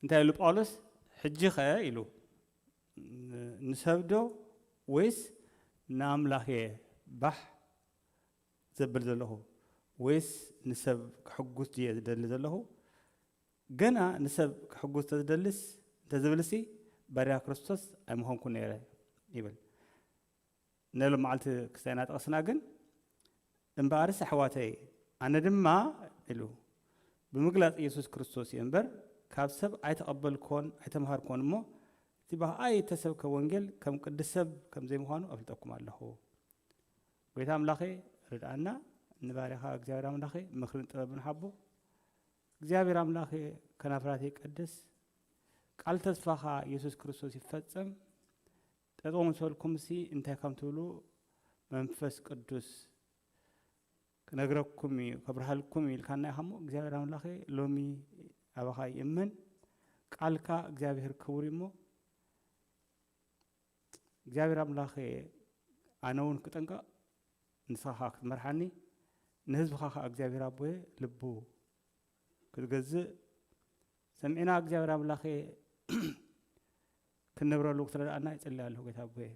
እንታይ ኢሉ ጳውሎስ? ሕጂ ኸ ኢሉ፣ ን-፣ ንሰብ ዶ ወይስ ንኣምላኽ እየ ባሕ ዘብል ዘለኹ? ወይስ ንሰብ ክሕጉስ ድየ ዝደሊ ዘለኹ? ገና ንሰብ ክሕጉስ ተዝደልስ፣ እንተዝብልሲ፣ ባርያ ክርስቶስ ኣይምኾንኩን ነይረ ይብል። ነሎም መዓልቲ ክስታይና ጥቕስና ግን፣ እምበኣርስ ኣሕዋተይ፣ ኣነ ድማ ኢሉ፣ ብምግላጽ ኢየሱስ ክርስቶስ እዩ እምበር፣ ካብ ሰብ ኣይተቐበልኮን ኣይተምሃርኮን እሞ፣ እቲ ብኣይ እተሰብከ ወንጌል ከም ቅዲ ሰብ ከም ዘይምዃኑ ኣፍልጠኩም ኣለኹ። ጎይታ ኣምላኸ፣ ርድኣና፣ ንባርያኻ እግዚኣብሔር ኣምላኸ፣ ምኽርን ጥበብን ሓቦ። እግዚኣብሔር ኣምላኸ፣ ከናፍራተይ ቀድስ፣ ቃል ተስፋኻ ኢየሱስ ክርስቶስ ይፈጸም። ጠጠው ምስ በልኩምሲ እንታይ ከም ትብሉ መንፈስ ቅዱስ ክነግረኩም እዩ፣ ከብርሃልኩም እዩ ኢልካና ኢኻ እሞ፣ እግዚኣብሔር ኣምላኸ፣ ሎሚ ኣባኻ ይእመን። ቃልካ እግዚኣብሔር ክቡር እዩ እሞ፣ እግዚኣብሔር ኣምላኸ፣ ኣነ እውን ክጥንቀቕ፣ ንስኻ ክትመርሓኒ፣ ንህዝብኻ ኸዓ እግዚኣብሔር ኣቦየ ልቡ ክትገዝእ፣ ሰሚዕና እግዚኣብሔር ኣምላኸ ክንነብረሉ ክትረድኣና ይጽሊ ኣለኹ፣ ጎይታ ኣቦየ።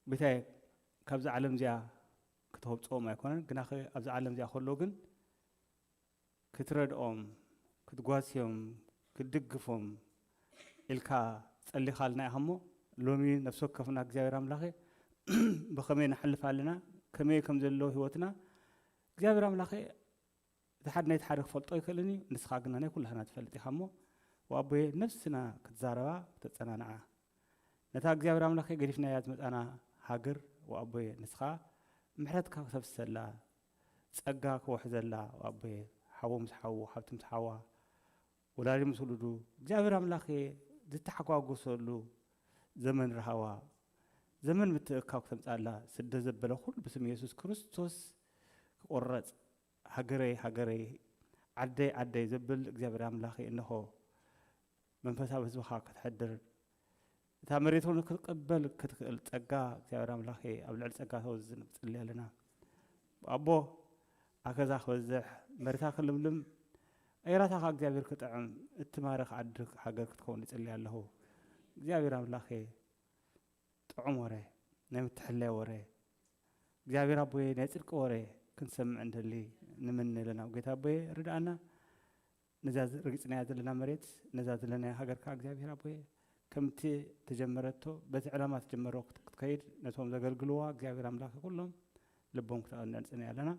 ጎይታየ፣ ካብዛ ዓለም እዚኣ ክተውጽኦም ኣይኮነን፣ ግናኸ ኣብዛ ዓለም እዚኣ ከሎ ግን ክትረድኦም፣ ክትጓስዮም፣ ክትድግፎም ኢልካ ጸሊኻልና ኢኻ እሞ፣ ሎሚ ነፍሲ ወከፍና እግዚኣብሔር ኣምላኸ ብኸመይ ነሕልፍ ኣለና፣ ከመይ ከም ዘሎ ህይወትና እግዚኣብሔር ኣምላኸ እቲ ሓደ ነቲ ሓደ ክፈልጦ ኣይክእልን እዩ፣ ንስኻ ግና ናይ ኩላህና ትፈልጥ ኢኻ እሞ፣ ወኣቦየ ነፍስና ክትዛረባ ክተጸናንዓ። ነታ እግዚኣብሔር ኣምላኸ ገዲፍናያ ዝመጻና ሃገር ወኣቦየ ንስኻ ምሕረትካ ክተፍሰላ፣ ጸጋ ክውሕዘላ ወኣቦየ፣ ሓዉ ምስ ሓዉ፣ ሓብቲ ምስ ሓዋ፣ ወላዲ ምስ ውሉዱ፣ እግዚኣብሔር ኣምላኸ ዝተሓጓጎሰሉ ዘመን ረሃዋ፣ ዘመን ምትእካብ ክተምጻላ፣ ስደት ዘበለ ኩሉ ብስም የሱስ ክርስቶስ ክቑረጽ፣ ሃገረይ ሃገረይ፣ ዓደይ ዓደይ ዘብል እግዚኣብሔር ኣምላኸ እንሆ መንፈሳዊ ህዝብኻ ከተሕድር፣ እታ መሬት እውን ክትቅበል ክትክእል ጸጋ እግዚኣብሔር ኣምላኸ ኣብ ልዕሊ ጸጋ ተወዝን ንጽሊ ኣለና። ኣቦ ኣከዛ ክበዝሕ፣ መሬታ ክልምልም፣ ኣየራታ ኸዓ እግዚኣብሔር ክጥዕም፣ እትማርኽ ዓዲ ሃገር ክትከውን ይጽሊ ኣለኹ። እግዚኣብሔር ኣምላኸ ጥዑም ወረ፣ ናይ ምትሕልላይ ወረ፣ እግዚኣብሔር ኣቦየ ናይ ጽድቂ ወረ ክንሰምዕ እንደሊ ንምነ ኣለና። ጌታ ኣቦየ ርድኣና። ነዛ ዝ-፣ ረጊጽናያ ዘለና መሬት፣ ነዛ ዘለናያ ሃገር ከኣ እግዚኣብሔር ኣቦየ ከምቲ ተጀመረቶ፣ በቲ ዕላማ ተጀመሮ ክት-፣ ክትከይድ ነቶም ዘገልግልዋ እግዚኣብሔር ኣምላኽ ኩሎም ልቦም ክተቐንጸ ንጽንያ ኣለና።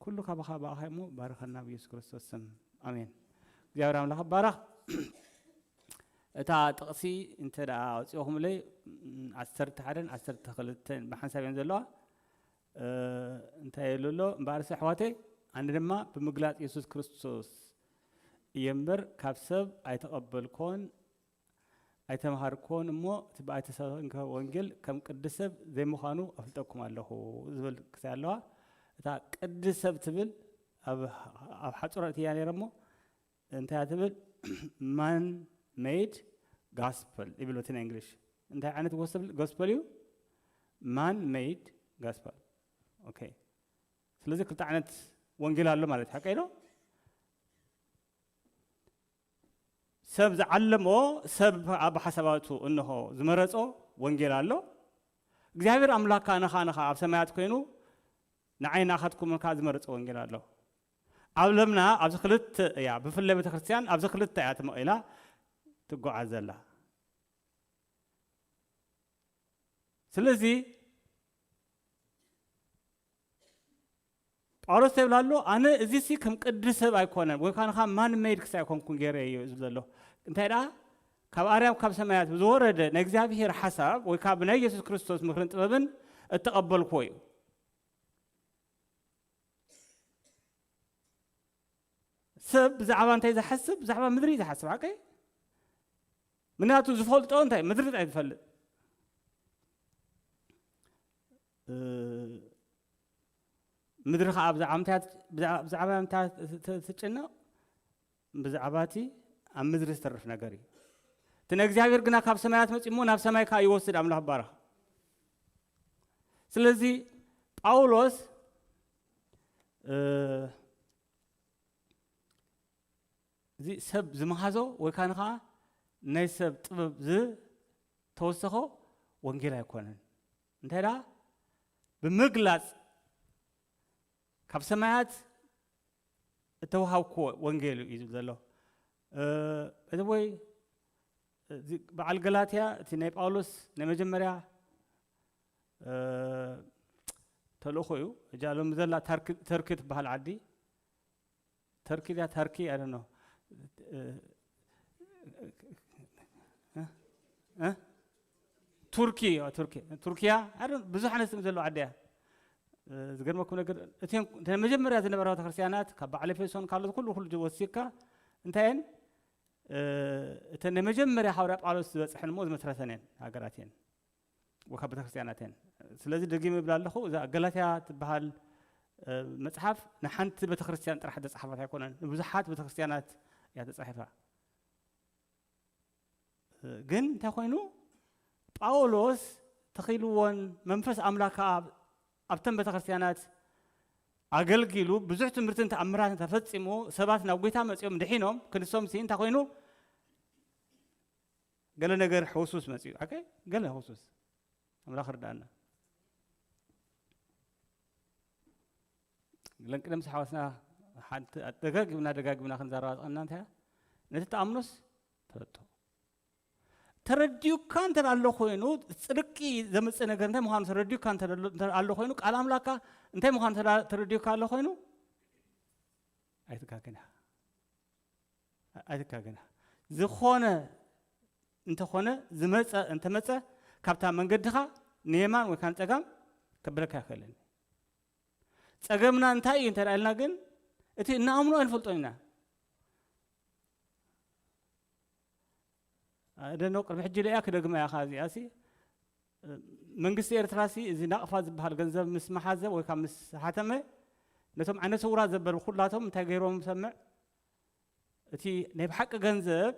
ኩሉ ካባኻ ብኣኻ እሞ ባርኸና ብኢየሱስ ክርስቶስ ስም። ኣሜን። እግዚኣብሔር ኣምላኽ ይባረኽ። እታ ጥቕሲ እንተ ደኣ ኣውጺኦኹምለይ፣ ዓሰርተ ሓደን ዓሰርተ ክልተን ብሓንሳብ እየን ዘለዋ። እ፣ እንታይ ኢሉ ኣሎ? እምበኣርስ ኣሕዋተይ፣ ኣነ ድማ ብምግላጽ የሱስ ክርስቶስ እየ እምበር፣ ካብ ሰብ ኣይተቐበልኮን ኣይተምሃርኮን እሞ፣ እቲ ብኣይ ተሰበከ ወንጌል ከም ቅዲ ሰብ ዘይምዃኑ ኣፍልጠኩም ኣለኹ ዝብል ክሳይ ኣለዋ። እታ ቅዲ ሰብ ትብል ኣብ፣ ኣብ ሓጹር ኣእትያ ነይረ እሞ፣ እንታይ እያ ትብል? ማን ሜድ ጋስፐል ይብሎ እቲ ናይ እንግሊሽ። እንታይ ዓይነት ጎስፐል፣ ጎስፐል እዩ? ማን ሜድ ጋስፐል። ኦኬ። ስለዚ ክልተ ዓይነት ወንጌል ኣሎ ማለት እዩ። ሓቀይ ዶ? ሰብ ዝዓለሞ፣ ሰብ ኣብ ሓሳባቱ እንሆ ዝመረጾ ወንጌል ኣሎ። እግዚኣብሔር ኣምላኽ ከኣ ንኻ፣ ንኻ ኣብ ሰማያት ኮይኑ ንዓይ ንኣኻትኩም ከኣ ዝመረጾ ወንጌል ኣሎ። ኣብ ዓለምና ኣብዚ ክልተ እያ፣ ብፍላይ ቤተክርስትያን ኣብዚ ክልተ እያ ተመቒላ ትጓዓዝ ዘላ። ስለዚ ጳውሎስ እንታይ ይብል ኣሎ? ኣነ እዚሲ ከም ቅዲ ሰብ ኣይኮነን፣ ወይ ከዓ ንኻ ማን ሜድ ክስ ኣይኮንኩን ገይረ እዩ ዝብል ዘሎ። እንታይ ደኣ? ካብ ኣርያም ካብ ሰማያት ብዝወረደ ናይ እግዚኣብሔር ሓሳብ ወይ ከዓ ብናይ የሱስ ክርስቶስ ምኽርን ጥበብን እተቐበልኩዎ እዩ። ሰብ ብዛዕባ እንታይ ዝሓስብ? ብዛዕባ ምድሪ እዩ ዝሓስብ፣ ሓቀይ? ምክንያቱ ዝፈልጦ እንታይ? ምድሪ እንታይ ትፈልጥ? እ፣ ምድሪ ኸዓ ብዛዕባ ምንታይ እያ ትጭ-፣ ብዛዕባ፣ ብዛዕባ ምንታይ እያ ት-፣ ት-፣ ትጭነቕ? ብዛዕባ እቲ ኣብ ምድሪ ዝተርፍ ነገር እዩ። እቲ ናይ እግዚኣብሔር ግና ካብ ሰማያት መጺኡ እሞ ናብ ሰማይ ከኣ ይወስድ ኣምላኽ ይባረኽ። ስለዚ ጳውሎስ፣ እ፣ እዚ ሰብ ዝመሃዞ ወይ ካን ኸዓ ናይ ሰብ ጥበብ ዝተወሰኾ ወንጌል ኣይኮነን። እንታይ ደኣ ብምግላጽ ካብ ሰማያት እተዋሃብክዎ ወንጌል እዩ ዝብል ዘሎ። እ፣ እዚ ወይ እዚ በዓል ገላትያ እቲ ናይ ጳውሎስ ናይ መጀመርያ እ፣ ተልእኾ እዩ። እጃ ሎም ዘላ ታርክ-፣ ተርኪ ትበሃል ዓዲ። ተርኪ ድያ ታርኪ? I don't know። እ፣ እ፣ ቱርኪ፣ ኦ፣ ቱርኪ። ቱርኪያ፣ I don't፣ ብዙሕ ዓይነት ስም ዘለዎ ዓዲ እያ። እ፣ ዝገርመኩም ነገር፣ እተን፣ እተን መጀመርያ ዝነበራ ቤተክርስትያናት፣ ካብ በዓል ኤፌሶን ካልኦት ኩሉ፣ ኩሉ ወሲድካ፣ እንታይ እየን? እ፣ እተን ናይ መጀመርያ ሃዋርያ ጳውሎስ ዝበጽሐን እሞ ዝመስረተን እየን፣ ሃገራት እየን። ወካ ቤተክርስትያናት እየን። ስለዚ ደጊመ ይብል ኣለኹ፣ እዛ ገላትያ ትበሃል፣ እ፣ መጽሓፍ ንሓንቲ ቤተክርስትያን ጥራሕ ዝተጻሕፈት ኣይኮነን፣ ንብዙሓት ቤተክርስትያናት እያ ተጻሒፋ። እ፣ ግን እንታይ ኮይኑ፣ ጳውሎስ ተኺልዎን መንፈስ ኣምላኽ ከኣ ኣብ-፣ ኣብተን ቤተክርስትያናት ኣገልጊሉ፣ ብዙሕ ትምህርትን ተኣምራትን ተፈጺሙ፣ ሰባት ናብ ጐይታ መጺኦም ድሒኖም፣ ክንሶም ሲ እንታይ ኮይኑ፣ ገለ ነገር ሕውስውስ መጺኡ። ኦኬ? ገለ ሕውስውስ። ኣምላኽ ርዳእና። ለንቅደም ሓዋስና ሓንቲ ደጋጊምና ደጋጊምና ክንዘራረበና እንታይ እያ? ነቲ ተኣምኖስ ፈለጦ። ተረዲኡካ እንተ ኣሎ ኮይኑ፣ ጽድቂ ዘምጽእ ነገር እንታይ ምዃኑ ተረዲኡካ እንተ ኣሎ፣ እንተ ኣሎ ኮይኑ፣ ቃል ኣምላኽካ እንታይ ምዃኑ ተዳ-፣ ተረዲኡካ ኣሎ ኮይኑ፣ ኣይትጋገን ኢኻ። ኣይትጋገን ኢኻ። ዝኾነ እንተኾነ፣ ዝመጸ፣ እንተመጸ፣ ካብታ መንገድኻ ንየማን ወይ ከዓ ንጸጋም ከብለካ ኣይኽእልን። ጸገምና እንታይ እዩ እንተ ኢልና ግን፣ እቲ እንኣምኖ ኣይንፈልጦን ኢና። ደኖ ቅድሚ ሕጂ ኢለያ ክደግማ እያ። እዚኣ ሲ መንግስቲ ኤርትራ ሲ እዚ ናቕፋ ዝበሃል ገንዘብ ምስ መሓዘ ወይ ካብ ምስ ሓተመ፣ ነቶም ዓይነ ስውራት ዘበሉ ኩላቶም እንታይ ገይሮም ሰምዕ? እቲ ናይ ብሓቂ ገንዘብ፣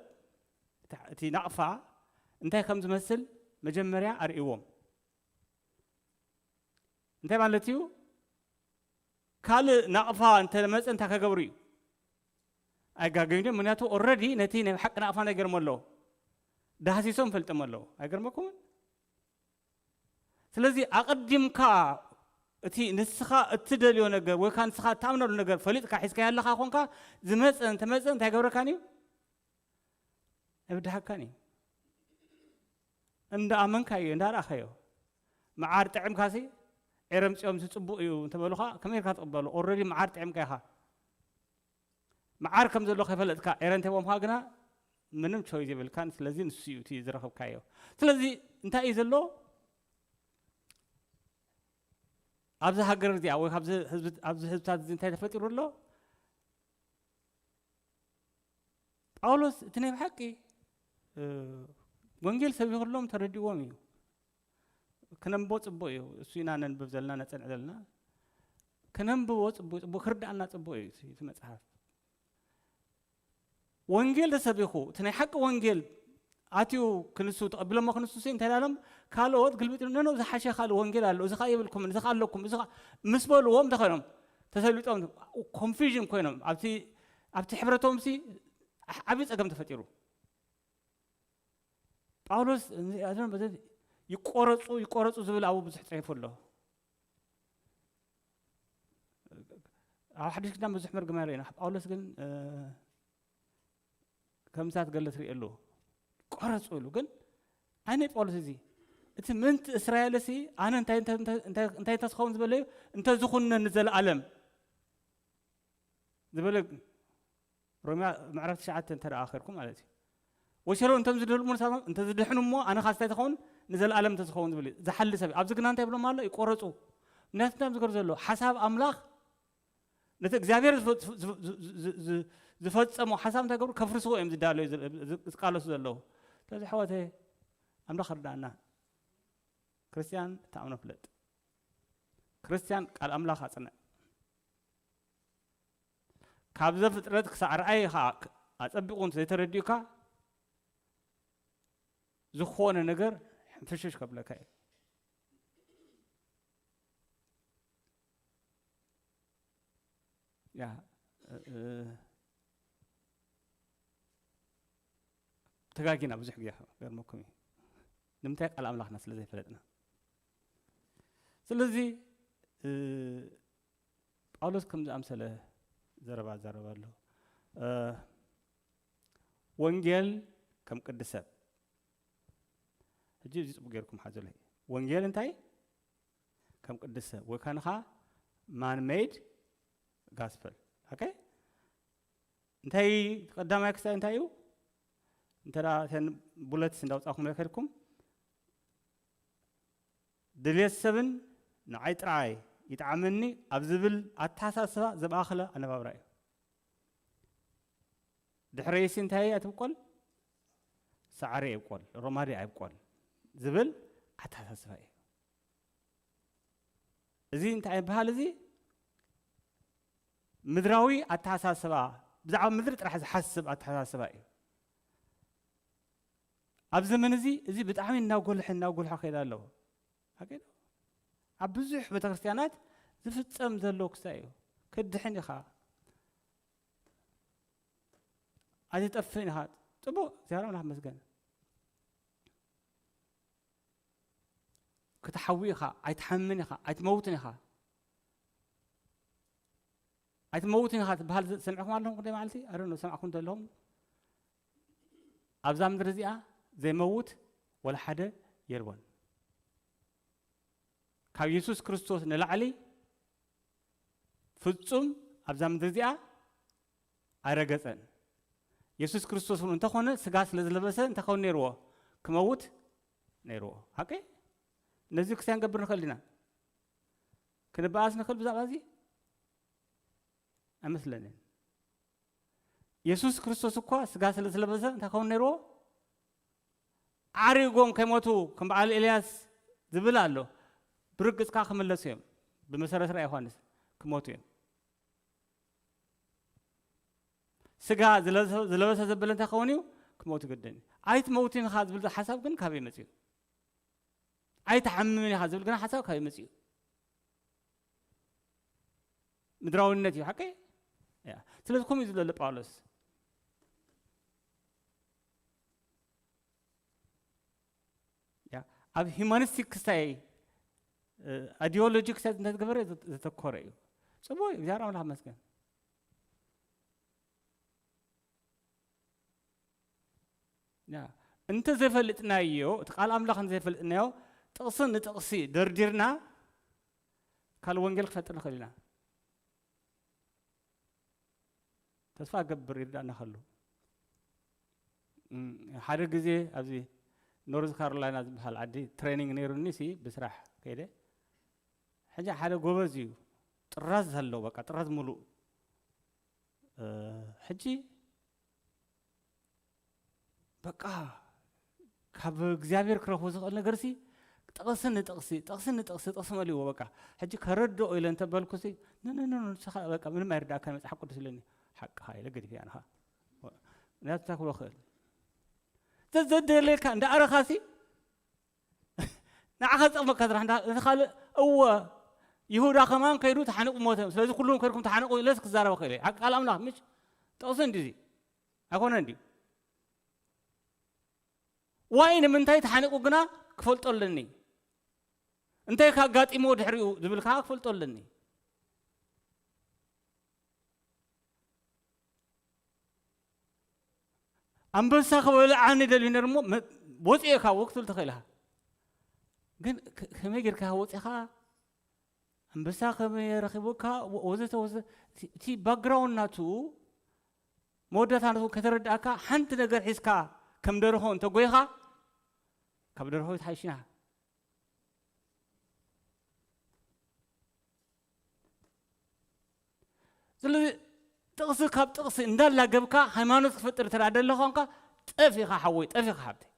እቲ፣ እቲ ናቕፋ እንታይ ከም ዝመስል መጀመርያ ኣርእይዎም። እንታይ ማለት እዩ? ካልእ ናቕፋ እንተመጸ እንታይ ከገብሩ እዩ? ኣይጋገዩን እዮም። ምክንያቱ ኦልረዲ ነቲ ናይ ሓቂ ናቕፋ እንታይ ገይሮም ኣለዉ? ዳህሲሶም ፈልጦም ኣለዉ። ኣይገርመኩምን? ስለዚ ኣቐዲምካ እቲ ንስኻ እትደልዮ ነገር ወይ ከዓ ንስኻ እትኣምነሉ ነገር ፈሊጥካ ሒዝካዮ ኣለኻ ኮንካ፣ ዝመጸ እንተመጸ እንታይ ገብረካን እዩ? ኣይብድሃካን እዩ። እንዳ ኣመንካዮ፣ እንዳ ረኣኻዮ። መዓር ጥዕምካሲ፣ ኤረ ምጺኦም ጽቡቕ እዩ እንተበሉኻ፣ ከመይ ኢልካ ትቕበሎ? ኦልረዲ መዓር ጥዕምካ ኢኻ። መዓር ከም ዘሎ ከይፈለጥካ፣ ኤረ እንተቦምካ ግና ምንም ቾይስ የብልካን። ስለዚ ንሱ እዩ እቲ ዝረኸብካዮ። ስለዚ እንታይ እዩ ዘሎ? ኣብዚ ሃገር እዚኣ ወይ ኣብዚ ህዝቢ-፣ ኣብዚ ህዝብታት እዚ እንታይ ተፈጢሩ ኣሎ? ጳውሎስ እቲ ናይ ብሓቂ፣ እ፣ ወንጌል ሰቢኹሎም ተረዲዎም እዩ። ክነንብቦ ጽቡቕ እዩ። እሱ ኢና ነንብብ ዘለና፣ ነጸንዕ ዘለና። ክነንብቦ ጽቡቕ፣ ጽቡቕ ክርድኣና ጽቡቕ እዩ እቲ፣ እቲ መጽሓፍ። ወንጌል ተሰቢኹ፣ እቲ ናይ ሓቂ ወንጌል ኣትዩ ክንሱ ተቐቢሎሞ ክንሱ ሲ እንታይ ዳሎም፣ ካልኦት ግልብጥ ኢሎም፣ "ኖ፣ ኖ፣ ዝሓሸ ካልእ ወንጌል ኣሎ፣ እዚ ኸኣ የብልኩምን፣ እዚ ኸኣ ኣለኩም፣ እዚ ኸኣ" ምስ በልዎም እንታይ ኮይኖም? ተሰሊጦም፣ ኮንፊዥን ኮይኖም፣ ኣብቲ፣ ኣብቲ ሕብረቶም ሲ ዓቢ ጸገም ተፈጢሩ። ጳውሎስ፣ ይቆረጹ፣ ይቆረጹ ዝብል ኣብኡ ብዙሕ ጽሒፉ ኣሎ። ኣብ ሓድሽ ኪዳን ብዙሕ መርገም ንርኢ ኢና። ጳውሎስ ግን፣ እ፣ ከምሳት ገለ ትርኢ ኣለዎ። ቆረጹ ኢሉ ግን፣ ኣነ ጳውሎስ እዚ፣ እቲ ምእንቲ እስራኤል ሲ፣ ኣነ እንታይ፣ እንታይ፣ እንታይ፣ እንታይ፣ እንታይ እንተዝኸውን ዝበለዩ፣ እንተዝኹነን ንዘለኣለም ዝበለ ሮምያ ምዕራፍ ትሽዓተ እንተ ደኣ ኸድኩም ማለት እዩ። ወሸሎ እንቶም ዝድህሉ ንሳቶም እንተ ዝድሕኑ እሞ፣ ኣነ ኻስታይ ተኸውን ንዘለኣለም እንተ ዝኸውን ዝብል እዩ። ዝሓሊ ሰብ እዩ። ኣብዚ ግና እንታይ ይብሎም ኣሎ? ይቆረጹ። ምክንያቱ እንታይ ዝገር ዘሎ? ሓሳብ ኣምላኽ ነቲ እግዚኣብሔር ዝፈ-፣ ዝ-፣ ዝ-፣ ዝ-፣ ዝ-፣ ዝፈጸሞ ሓሳብ እንታይ ገብሩ? ከፍርስዎ እዮም ዝዳለዩ፣ ዝ-፣ ዝ-፣ ዝቃለሱ ዘለዉ። ስለዚ ኣሕዋተይ፣ ኣምላኽ ርዳእና። ክርስትያን እትኣምኖ ፍለጥ። ክርስትያን ቃል ኣምላኽ ኣጽንዕ። ካብ ዘፍጥረት ክሳዕ ራእይ ኸኣ ኣጸቢቑ እንተ ዘይተረዲኡካ፣ ዝኾነ ነገር ሕንፍሽሽ ከብለካ እዩ። ያ፣ እ፣ እ፣ ተጋጊና ብዙሕ ግዜ ገርመኩም እዩ። ንምንታይ ቃል ኣምላኽና ስለ ዘይፈለጥና። ስለዚ እ፣ ጳውሎስ ከም ዝኣምሰለ ዘረባ ዘረባ ኣሎ። እ፣ ወንጌል ከም ቅዲ ሰብ። ሕጂ እዚ ጽቡቅ ጌርኩም ሓዘለ። ወንጌል እንታይ? ከም ቅዲ ሰብ ወይ ካንኻ ማን ሜድ ጋስፐል። ኦኬ? እንታይ ቀዳማይ ክስታይ እንታይ እዩ? እንተ ደኣ እተን ቡለትስ እንዳውጻኹም ከድኩም ድልየት ሰብን ንዓይ ጥራይ ይጥዓመኒ ኣብ ዝብል ኣተሓሳስባ ዘማእኸለ ኣነባብራ እዩ። ድሕረይሲ እንታይ ኣይትብቆል? ሳዕሪ ኣይብቆል፣ ሮማዲ ኣይብቆል ዝብል ኣተሓሳስባ እዩ። እዚ እንታይ ይበሃል? እዚ ምድራዊ ኣተሓሳስባ፣ ብዛዕባ ምድሪ ጥራሕ ዝሓስብ ኣተሓሳስባ እዩ። ኣብ ዘመን እዚ፣ እዚ ብጣዕሚ እናጎልሐ እናጎልሐ ከይዳ ኣለዎ። ሓቂ ዶ? ኣብ ብዙሕ ቤተክርስትያናት ዝፍጸም ዘሎ ክስታይ እዩ። ክትድሕን ኢኻ፣ ኣይትጠፍእን ኢኻ። ጽቡቕ፣ እግዚኣብሔር ኣምላኽ ይመስገን። ክትሓዊ ኢኻ፣ ኣይትሓምምን ኢኻ፣ ኣይትመውትን ኢኻ። ኣይትመውትን ኢኻ ትበሃል ሰሚዕኩም ኣለኹም ክንደይ መዓልቲ? ኣረ፣ ሰማዕኩም ዘለኹም። ኣብዛ ምድሪ እዚኣ ዘይመውት ወላ ሓደ የልቦን። ካብ የሱስ ክርስቶስ ንላዕሊ ፍጹም ኣብዛ ምድሪ እዚኣ ኣይረገጸን። የሱስ ክርስቶስ እውን እንተኾነ ስጋ ስለ ዝለበሰ እንታይ ክኸውን ነይርዎ? ክመውት ነይርዎ። ሓቂ? ነዚ ክስታይ ክንገብር ንኽእል ዲና? ክንበኣስ ንኽእል ብዛዕባ እዚ? ኣይመስለንን። የሱስ ክርስቶስ እኳ ስጋ ስለ ዝለበሰ እንታይ ክኸውን ነይርዎ? ዓሪጎም ከይሞቱ ከም በዓል ኤልያስ ዝብል ኣሎ። ብርግጽካ ክምለሱ እዮም። ብመሰረት ራእይ ዮሃንስ ክሞቱ እዮም። ስጋ ዝለበሰ ዝለበሰ ዘበለ እንታይ ክኸውን እዩ? ክመውት ግድን እዩ። ኣይትመውትን ኢኻ ዝብል ሓሳብ ግን ካበይ መጽዩ? ኣይትሓምምን ኢኻ ዝብል ግን ሓሳብ ካበይ መጽዩ? ምድራውነት እዩ። ሓቂ? ያ። ስለዚ ከምኡ እዩ ዝብለሉ ጳውሎስ። ያ፣ ኣብ ሂማኒስቲክ ክስታይ፣ እ፣ ኣይዲዮሎጂ ክስታይ እንተዝገበረ ዘ-፣ ዘተኮረ እዩ። ጽቡቅ እዩ፣ እግዚኣብሔር ኣምላኽ ይመስገን። ያ፣ እንተ ዘፈልጥናዮ፣ እቲ ቃል ኣምላኽ እንተ ዘፈልጥናዮ፣ ጥቕሲ ንጥቕሲ ደርዲርና ካልእ ወንጌል ክፈጥር ንኽእል ኢና። ተስፋ እገብር ይርዳእና ከሎ። እም፣ ሓደ ግዜ ኣብዚ ኖርዝ ካሮላይና ዝበሃል ዓዲ ትሬኒንግ ነይሩኒ ሲ ብስራሕ ከይደ። ሕጂ ሓደ ጎበዝ እዩ። ጥራዝ ዘለዎ፣ በቃ ጥራዝ ሙሉእ። እ፣ ሕጂ በቃ ካብ እግዚኣብሔር ክረኽቦ ዝኽእል ነገር ሲ ጥቕሲ ንጥቕሲ፣ ጥቕሲ ንጥቕሲ፣ ጥቕሲ መሊዎ በቃ። ሕጂ ከረድኦ ኢለ እንተበልኩ ሲ፣ ን-፣ ን-፣ ን-፣ ንስኻ በቃ ምንም ኣይርዳእካን መጽሓፍ ቅዱስ ኢለኒ። ሓቅኻ ኢለ ገዲፈያ ንኻ። ምክንያቱ እንታይ ክብሎ ክእል? ዘ-፣ ዘደለየካ እንዳ ኣረኻ ሲ፣ ንዓኻ ዝጠቕመካ ስራሕ እንዳ-፣ እቲ ካልእ፣ እወ፣ ይሁዳ ከማን ከይዱ ተሓኒቑ ሞተ። ስለዚ ኩሉም ከይድኩም ተሓነቑ ኢለስ ክዛረብ ክእል እየ። ሓቂ ቃል ኣምላኽ ምሽ ጥቕሲ እንዲዚ ኣይኮነን ድዩ? ዋይ ንምንታይ ተሓኒቑ ግና ክፈልጦ ኣለኒ። እንታይ ካጋጢሞ ድሕሪኡ ዝብል ከዓ ክፈልጦ ኣለኒ። ኣንበሳ ክበልዓኒ ደልዩ ነይሩ እሞ መ-፣ ወፂኤ ካብ ክትብል ትኽእል ኢኻ። ግን ከ-፣ ከመይ ጌርካ ወፂኻ? ኣንበሳ ከመይ ረኺቡካ? ወ-፣ ወዘተ ወዘተ። እቲ፣ እቲ ባክግራውንድ ናቱ መወዳእታ ናቱ ከተረድኣካ ሓንቲ ነገር ሒዝካ ከም ደርሆ እንተጎይኻ ካብ ደርሆ ትሓይሽና። ስለዚ ጥቕሲ ካብ ጥቕሲ እንዳላገብካ ሃይማኖት ክፈጥር ተራ ደለ ኾንካ ጠፊኻ ሓወይ፣ ጠፊኻ ሓብተይ።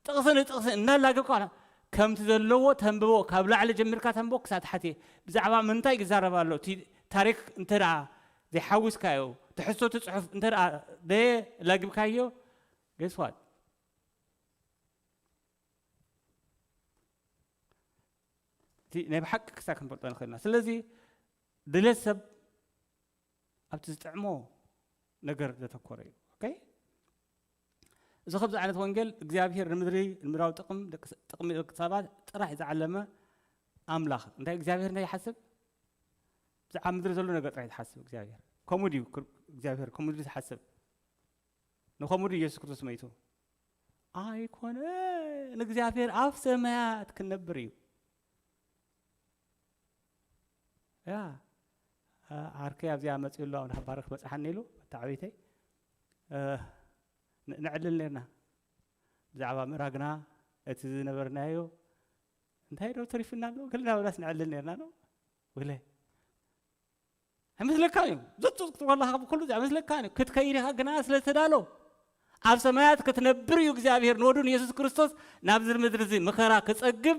ጥቕሲ ንጥቕሲ እናላገብካ ከምቲ ዘለዎ ተንብቦ፣ ካብ ላዕሊ ጀሚርካ ተንብቦ ክሳብ ታሕቲ። ብዛዕባ ምንታይ ይዛረብ ኣሎ? እቲ ታሪክ እንተ ደኣ ዘይሓዊስካዮ፣ ትሕዝቶ እቲ ጽሑፍ እንተ ደኣ ደየ ላጊብካዮ፣ guess what? እቲ ናይ ብሓቂ ክሳብ ክንፈልጦ ንኽእልና። ስለዚ ድሌት ሰብ ኣብቲ ዝጥዕሞ ነገር ዘተኮረ እዩ። ኦኬ? እዚ ከምዚ ዓይነት ወንጌል እግዚኣብሔር ንምድሪ ንምድራዊ ጥቕም ደቂ ስ- ጥቕሚ ደቂ ሰባት ጥራሕ ዝዓለመ ኣምላኽ እንታይ እግዚኣብሔር እንታይ ይሓስብ? ብዛዕባ ምድሪ ዘሎ ነገር ጥራሕ ዝሓስብ እግዚኣብሔር። ከምኡ ድዩ ክር- እግዚኣብሔር ከምኡ ድዩ ዝሓስብ? ንኸምኡ ድዩ ኢየሱስ ክርስቶስ መይቱ? ኣይኮነ። ንእግዚኣብሔር ኣብ ሰማያት ክንነብር እዩ። ያ አ- ዓርከይ ኣብዚኣ መፅኡ ኣሎ። ኣምላኽ ባርኽ በፅሓኒ ኢሉ፣ ኣታ ዓበይተይ፣ እ፣ ን- ንዕልል ነርና። ብዛዕባ ምእራግና እቲ ዝነበርናዮ እንታይ ዶ ተሪፍና ኣሎ ገለና ብላስ ንዕልል ነርና ነው ወለ ኣይመስለካን እዩ። ዘትፅቕ ከለኻ ኩሉ እዚ ኣይመስለካን እዩ። ክትከይድ ኢኻ ግና ስለ ዝተዳሎ ኣብ ሰማያት ክትነብር እዩ እግዚኣብሔር ንወዱ ንየሱስ ክርስቶስ ናብዚ ምድሪ እዚ መኸራ ክጸግብ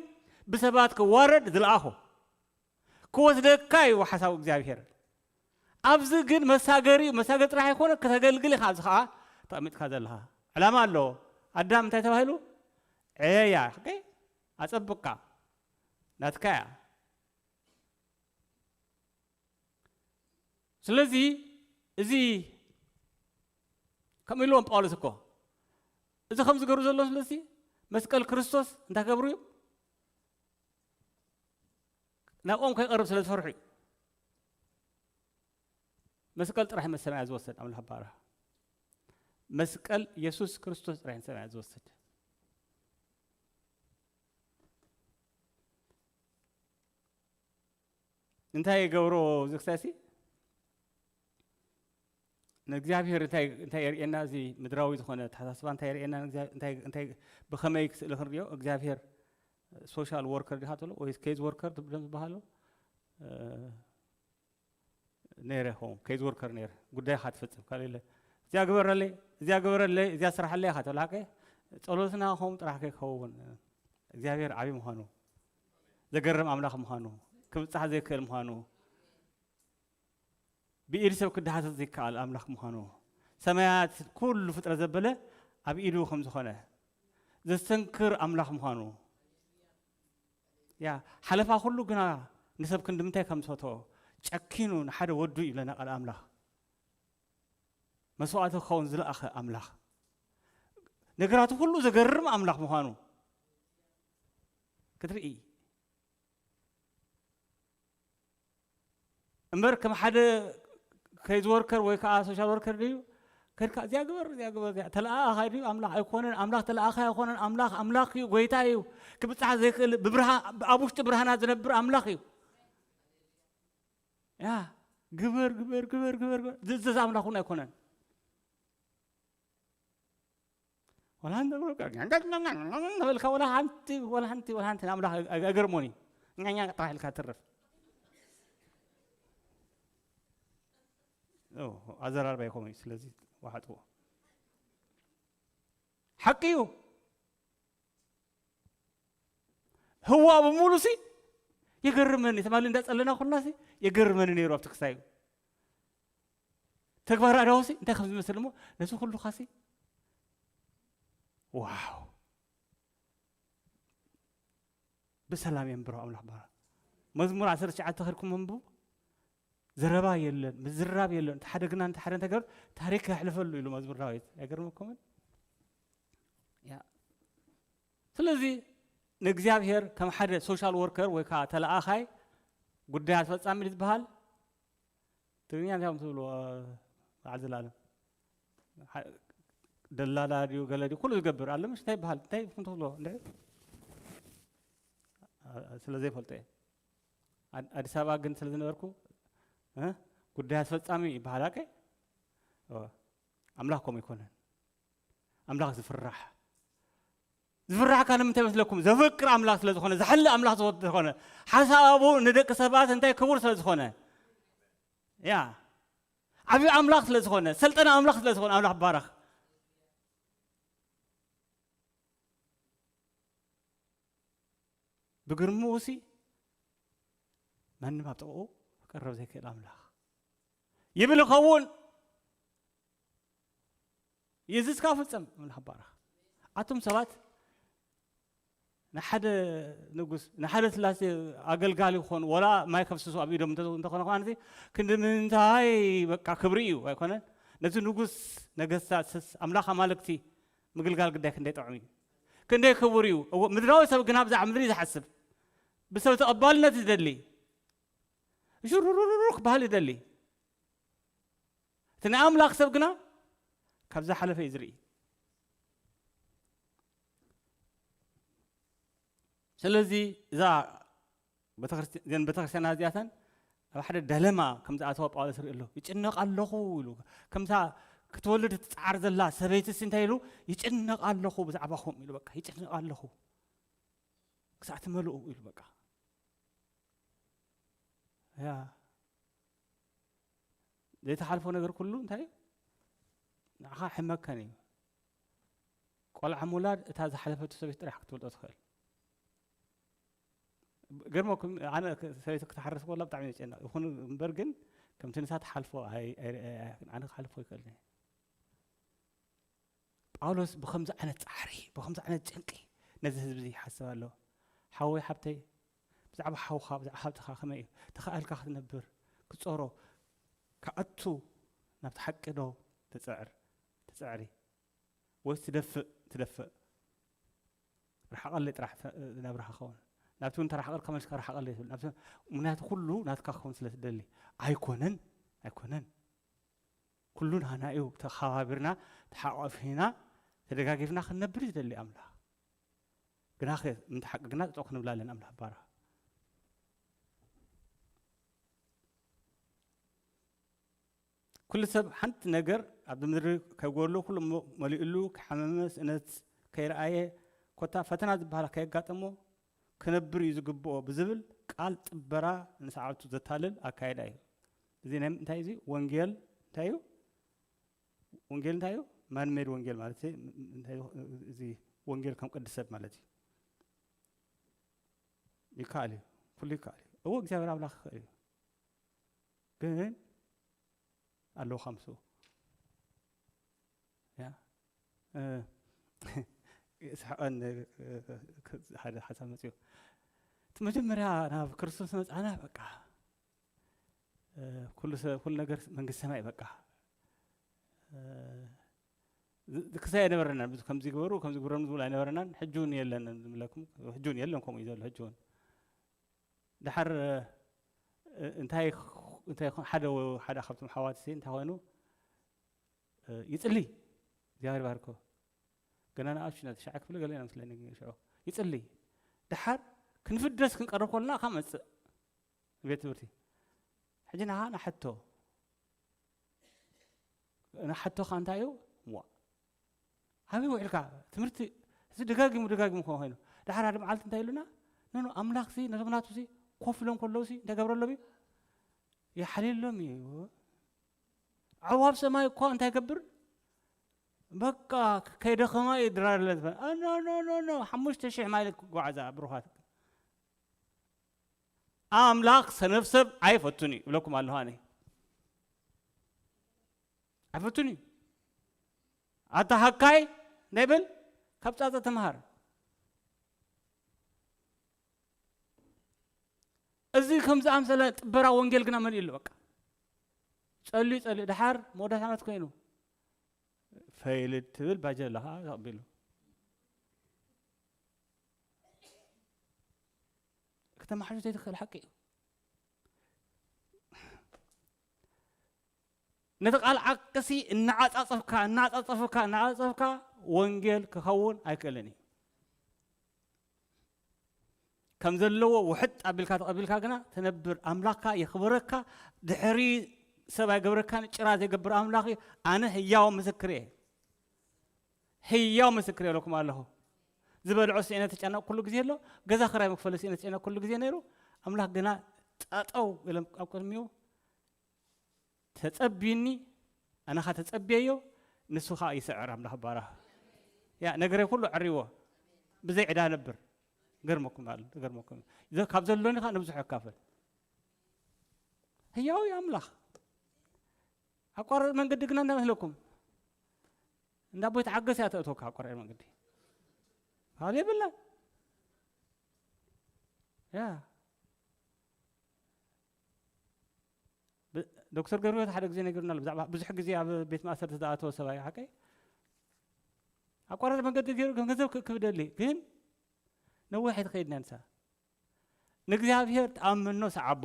ብሰባት ክዋረድ ዝለኣኾ ክወስደካ እዩ ሓሳቡ እግዚኣብሔር። ኣብዚ ግን መሳገሪ እዩ። መሳገሪ ጥራሕ ኣይኮነ ክተገልግል ኢኻ። ኣብዚ ከዓ ተቐሚጥካ ዘለኻ ዕላማ ኣለዎ። ኣዳም እንታይ ተባሂሉ? ዕየያ ኣፀብቅካ ናትካ እያ። ስለዚ እዚ ከምኡ ኢልዎም ጳውሎስ እኮ እዚ ከም ዝገሩ ዘሎ ስለዚ መስቀል ክርስቶስ እንታይ ገብሩ እዩ? ናብኦም ከይቐርብ ስለ ዝፈርሑ እዩ። መስቀል ጥራሕ መሰማያ ዝወሰድ ኣምላኽ ባራ መስቀል የሱስ ክርስቶስ ጥራሕ ሰማያ ዝወሰድ እንታይ ይገብሮ? ዝክሳሲ ንእግዚኣብሔር እንታይ እንታይ የርእየና? እዚ ምድራዊ ዝኾነ ተሓሳስባ እንታይ የርእየና? እንታይ እንታይ ብኸመይ ክስእሊ ክንሪኦ? እግዚኣብሔር ሶሻል ወርከር ዲኻ ትብሎ ወይ ኬዝ ወርከር ትብሎም ዝበሃሉ ነይረ ኸውን ኬዝ ወርከር ነይረ ጉዳይኻ ትፍጽም ካልእ የለ እዚኣ ግበረለይ እዚኣ ግበረለይ እዚኣ ስራሕለይ ኢኻ ትብል ሓቀ ጸሎትና ኸም ጥራሕ ከይከውን እግዚኣብሔር ዓብዪ ምዃኑ ዘገርም ኣምላኽ ምዃኑ ክብጻሕ ዘይክእል ምዃኑ ብኢድ ሰብ ክደሓሰስ ዘይከኣል ኣምላኽ ምዃኑ ሰማያት ኩሉ ፍጥረት ዘበለ ኣብ ኢዱ ከም ዝኾነ ዘስተንክር ኣምላኽ ምዃኑ ያ ሓለፋ ኩሉ ግና ንሰብ ክንዲ ምንታይ ከም ዝፈትዎ ጨኪኑ ንሓደ ወዱ ይብለና ቃል ኣምላኽ መስዋዕቲ ክኸውን ዝለኣኸ ኣምላኽ ነገራቱ ኩሉ ዘገርም ኣምላኽ ምዃኑ ክትርኢ እምበር ከም ሓደ ኬዝ ወርከር ወይ ከዓ ሶሻል ወርከር ድዩ ከድካ እዚያ ግበር እዚያ ግበር እዚያ ተለኣኣኻ ድዩ ኣምላኽ ኣይኮነን ኣምላኽ ተለኣኻ ኣይኮነን ኣምላኽ ኣምላኽ እዩ ጎይታ እዩ ክብፅሓ ዘይክእል ብብርሃን ኣብ ውሽጢ ብርሃናት ዝነብር ኣምላኽ እዩ ያ ግበር ግበር ግበር ግበር ግበር ዝእዘዝ ኣምላኽ እውን ኣይኮነን ወላ እንተ በልካ ወላ ሓንቲ ወላ ሓንቲ ወላ ሓንቲ ንኣምላኽ ኣይገርሞን እዩ ኛኛ ጥራሕ ኢልካ ትርፍ ኣዘራርባ ይኮም እዩ ስለዚ ዋሓጥዎ ሓቂ እዩ ህዋ ብምሉሲ የገርመኒ ትማሊ እንዳፀለና ኩልናሲ የገርመኒ ነይሩ ኣብቲ ክሳዩ ተግባር ኣዳውሲ እንታይ ከም ዝመስል እሞ ነዚ ኩሉ ኻሲ ዋው ብሰላም የንብሮ ኣምላኽ ባራ መዝሙር ዓሰርተ ትሽዓተ ከድኩም መንብቡ ዘረባ የለን ምዝራብ የለን ተሓደግና እንተሓደ እንተገር ታሪክ የሕልፈሉ ኢሉ መዝሙር ዳዊት ኣይገርመኩምን ስለዚ ንእግዚኣብሔር ከም ሓደ ሶሻል ወርከር ወይ ከዓ ተለኣኻይ ጉዳይ ኣስፈፃሚ ዝበሃል ትግርኛ እንታይ ትብልዎ በዓል ዘላለም ደላላ ድዩ ገለ ድዩ ኩሉ ዝገብር ኣሎ ምሽ እንታይ ይበሃል እንታይ ትብልዎ እንድሕር ስለ ዘይፈልጦ እየ ኣዲስ ኣበባ ግን ስለ ዝነበርኩ ጉዳይ ኣስፈፃሚ ይበሃል ኣቀ ኣምላኽ ከምኡ ይኮነን ኣምላኽ ዝፍራሕ ዝፍራሕ ካን ምንታይ መስለኩም ዘፍቅር ኣምላኽ ስለ ዝኾነ ዝሓሊ ኣምላኽ ዝኾነ ሓሳቡ ንደቂ ሰባት እንታይ ክቡር ስለ ዝኾነ ያ ዓብዪ ኣምላኽ ስለ ዝኾነ ሰልጠና ኣምላኽ ስለ ዝኾነ ኣምላኽ ባረኽ ብግርምኡ ሲ ማንም ኣብ ጥቕኡ ክቀረብ ዘይክእል ኣምላኽ ይብል ይኸውን የዝዝካ ፍጸም ኣምላኽ ባረኽ ኣቱም ሰባት ንሓደ ንጉስ ንሓደ ስላሴ ኣገልጋሊ ክኾኑ ወላ ማይ ከፍስሱ ኣብ ኢዶም እንተኾነ ከማን ክንዲ ምንታይ በቃ ክብሪ እዩ ኣይኮነን ነዚ ንጉስ ነገስታት ኣምላኽ ኣማልክቲ ምግልጋል ግዳይ ክንደይ ጥዑም እዩ፣ ክንደይ ክቡር እዩ። እዎ፣ ምድራዊ ሰብ ግና ብዛዕባ ምድሪ ዝሓስብ፣ ብሰብ ተቐባልነት ዝደሊ፣ ሽሩሩሩሩ ክበሃል ይደሊ። እቲ ናይ ኣምላኽ ሰብ ግና ካብ ዝሓለፈ እዩ ዝርኢ። ስለዚ እዛ ቤተክርስትያን፣ እዘን ቤተክርስትያናት እዚኣተን ኣብ ሓደ ደለማ ከም ዝኣተወ ጳውሎስ ርኢ ኣሎ። "ይጭነቕ ኣለኹ" ኢሉ፣ ከምታ ክትወልድ ትጽዓር ዘላ ሰበይትስ እንታይ ኢሉ? "ይጭነቕ ኣለኹ ብዛዕባኹም" ኢሉ፣ በቃ "ይጭነቕ ኣለኹ ክሳዕ ትመልኡ" ኢሉ፣ በቃ ያ ዘይተሓልፎ ነገር ኩሉ እንታይ እዩ? ንዓኻ ሕመከን እዩ። ቆልዓ ምውላድ እታ ዝሓለፈቱ ሰበይቲ ጥራሕ ክትወልዶ ትኽእል። ገርመኩም፣ ኣነ ክ-፣ ሰበይቲ ክትሓርስ ከላ ብጣዕሚ እየ ዝጨነቕ። ይኹን እምበር ግን ከምቲ ንሳ ትሓልፎ ኣይ-፣ ኣይ-፣ ኣይ-፣ ኣይ-፣ ኣነ ክሓልፎ ይኽእል እየ። ጳውሎስ ብኸምዚ ዓይነት ጻዕሪ፣ ብኸምዚ ዓይነት ጭንቂ ነዚ ህዝቢ እዚ ይሓስብ ኣሎ። ሓወይ ሓብተይ፣ ብዛዕባ ሓውኻ፣ ብዛዕባ ሃብትኻ ከመይ እዩ? ተኻእልካ ክትነብር፣ ክትጾሮ፣ ክኣቱ ናብቲ ሓቂ ዶ ትጽዕር፣ ትጽዕሪ? ወይስ ትደፍእ፣ ትደፍእ? ርሓቐለይ ጥራሕ ተ-፣ ናብራ ክኸውን። ናብቲ እውን ተረሓቐልካ መልስካ ርሓቐለይ ትብል። ናብቲ፣ ምኽንያቱ ኩሉ ናትካ ክኸውን ስለ ትደሊ። ኣይኮነን፣ ኣይኮነን። ኩሉ ናህና እዩ። ተኸባቢርና፣ ተሓቋፊና፣ ተደጋጊፍና ክንነብር እዩ ዝደሊ ኣምላኽ። ግናኸ፣ ምንቲ ሓቂ ግና ጠጠው ክንብላለን ኣምላኽ ባራ። ኩሉ ሰብ ሓንቲ ነገር ኣብዚ ምድሪ ከይጎድሎ፣ ኩሉ ሞ-፣ መሊኡሉ፣ ከይሓመመ፣ ስእነት ከይረኣየ፣ ኮታ ፈተና ዝበሃል ከየጋጠሞ ክነብር እዩ ዝግብኦ ብዝብል ቃል ጥበራ ንሰዓብቱ ዘታልል ኣካይዳ እዩ። እዚ ናይ እንታይ፣ እዚ ወንጌል እንታይ እዩ? ወንጌል እንታይ እዩ? ማንሜድ ወንጌል ማለት እዩ። እንታይ እዩ? እዚ ወንጌል ከም ቅዲ ሰብ ማለት እዩ። ይከኣል እዩ። ኩሉ ይከኣል እዩ። እዎ፣ እግዚኣብሔር ኣምላኽ ይኽእል እዩ። ግን ኣለዉ ከምሱ። ያ። እ፣ ስሕቐን፣ እ፣ ክ-፣ ሓደ ሓሳብ መጽዩ። እቲ መጀመርያ ናብ ክርስቶስ መጻና፣ በቃ፣ እ፣ ኩሉ ሰ-፣ ኩሉ ነገር መንግስቲ ሰማይ፣ በቃ፣ እ፣ ዝ-፣ ዝክሳይ ኣይነበረናን። ብዙ ከምዚ ግበሩ፣ ከምዚ ግበሩ ዝብል ኣይነበረናን። ሕጂ እውን የለን ዝብለኩም፣ ሕጂ እውን የለን፣ ከምኡ እዩ ዘሎ ሕጂ እውን። ደሓር፣ እ፣ እንታይ ኽ-፣ እንታይ ኾን፣ ሓደ ወ-፣ ሓደ ካብቶም ኣሕዋትሲ እንታይ ኮይኑ፣ እ፣ ይጽሊ፣ እግዚኣብሔር ይባርኮ። ገና ንኣሽቱ ኢና፣ ትሽዓ ክፍሊ ገለ ኢና መስለኒ ሽዑ። ይጽሊ። ደሓር ክንፍደስ ክንቀርብ ከለና ካብ መጽእ ቤት ትምህርቲ። ሕጂ ንዓ ንሓቶ። ንሓቶኻ እንታይ እዩ? እሞ ኣበይ ውዒልካ? ትምህርቲ እዚ ደጋጊሙ ደጋጊሙ ከ-፣ ኮይኑ። ደሓር ሓደ መዓልቲ እንታይ ኢሉና? ኖ፣ ኖ፣ ኣምላኽሲ ነቶም ናቱሲ ኮፍ ኢሎም ከለውሲ እንታይ ገብረሎም እዩ? ይሓልየሎም እዩ። ኣዕዋፍ ሰማይ እኳ እንታይ ይገብር? በቃ ከይደኸማ እዩ ድራርለን ዝበለ። ኖ፣ ኖ፣ ኖ፣ ኖ፣ ሓሙሽተ ሽሕ ማይል ክጓዓዛ ብሩኻት። ኣምላኽ ሰነፍ ሰብ ኣይፈቱን እዩ እብለኩም ኣለኹ ኣነ። ኣይፈቱን እዩ። ኣታ ሃካይ እንታይ ብል? ካብ ጻጸ ተምሃር። እዚ ከም ዝኣምሰለ ጥበራ ወንጌል ግና መሊኡ ኣሎ። በቃ ጸልዩ ጸልዩ፣ ደሓር መወዳእታ ዓመት ኮይኑ ፈይልድ ትብል ባጀት ኣለኻ ተቐቢሉ። ከተመሓይሾ ዘይትኽእል ሓቂ እዩ። ነቲ ቃል ዓቅሲ እናዓጻጸፍካ፣ እናዓጻጸፍካ፣ እናዓጻጸፍካ ወንጌል ክኸውን ኣይክእልን እዩ። ከም ዘለዎ ውሕጥ ኣቢልካ ተቐቢልካ ግና ትነብር። ኣምላኽካ የኽብረካ። ድሕሪ ሰብ ኣይገብረካን፣ ጭራ ዘይገብር ኣምላኽ እዩ። ኣነ ህያው ምስክር እየ። ህያው ምስክር እየ ኢለኩም ኣለኹ። ዝበልዖ ስኢነ ተጨነቕ ኩሉ ግዜ ኣሎ። ገዛ ክራይ መክፈሊ ስኢነ ተጨነቕ ኩሉ ግዜ ነይሩ። ኣምላኽ ግና ጠጠው ኢሎም ኣብ ቅድሚኡ ተጸብዩኒ፣ ኣነ ኸኣ ተጸብየዮ፣ ንሱ ኸኣ ይስዕር ኣምላኽ ባራ። ያ ነገረይ ኩሉ ኣዕሪዎ፣ ብዘይ ዕዳ ነብር። ገርመኩም ኣሎ፣ ገርመኩም። ዘ-፣ ካብ ዘሎኒ ኸኣ ንብዙሕ የካፍል። ህያው እዩ ኣምላኽ። ኣቋራጭ መንገዲ ግና እንዳመስለኩም፣ እንዳ ኣቦይ ተዓገስ እያ ተእትወካ ኣቋራጭ መንገዲ። ካብ የብላን። ያ። ብ-፣ ዶክተር ገብረህይወት ሓደ ግዜ ነጊሩና ኣሎ። ብዛዕባ ብዙሕ ግዜ ኣብ ቤት ማእሰርቲ ዝኣተወ ሰብኣይ ሓቀይ። ኣቋራጭ መገዲ ገይሩ ከም ገንዘብ ክእክብ ደሊ፣ ግን ነዊሕ ኣይትኸይድና ንሳ። ንእግዚኣብሔር ተኣምኖ ሰዓቦ።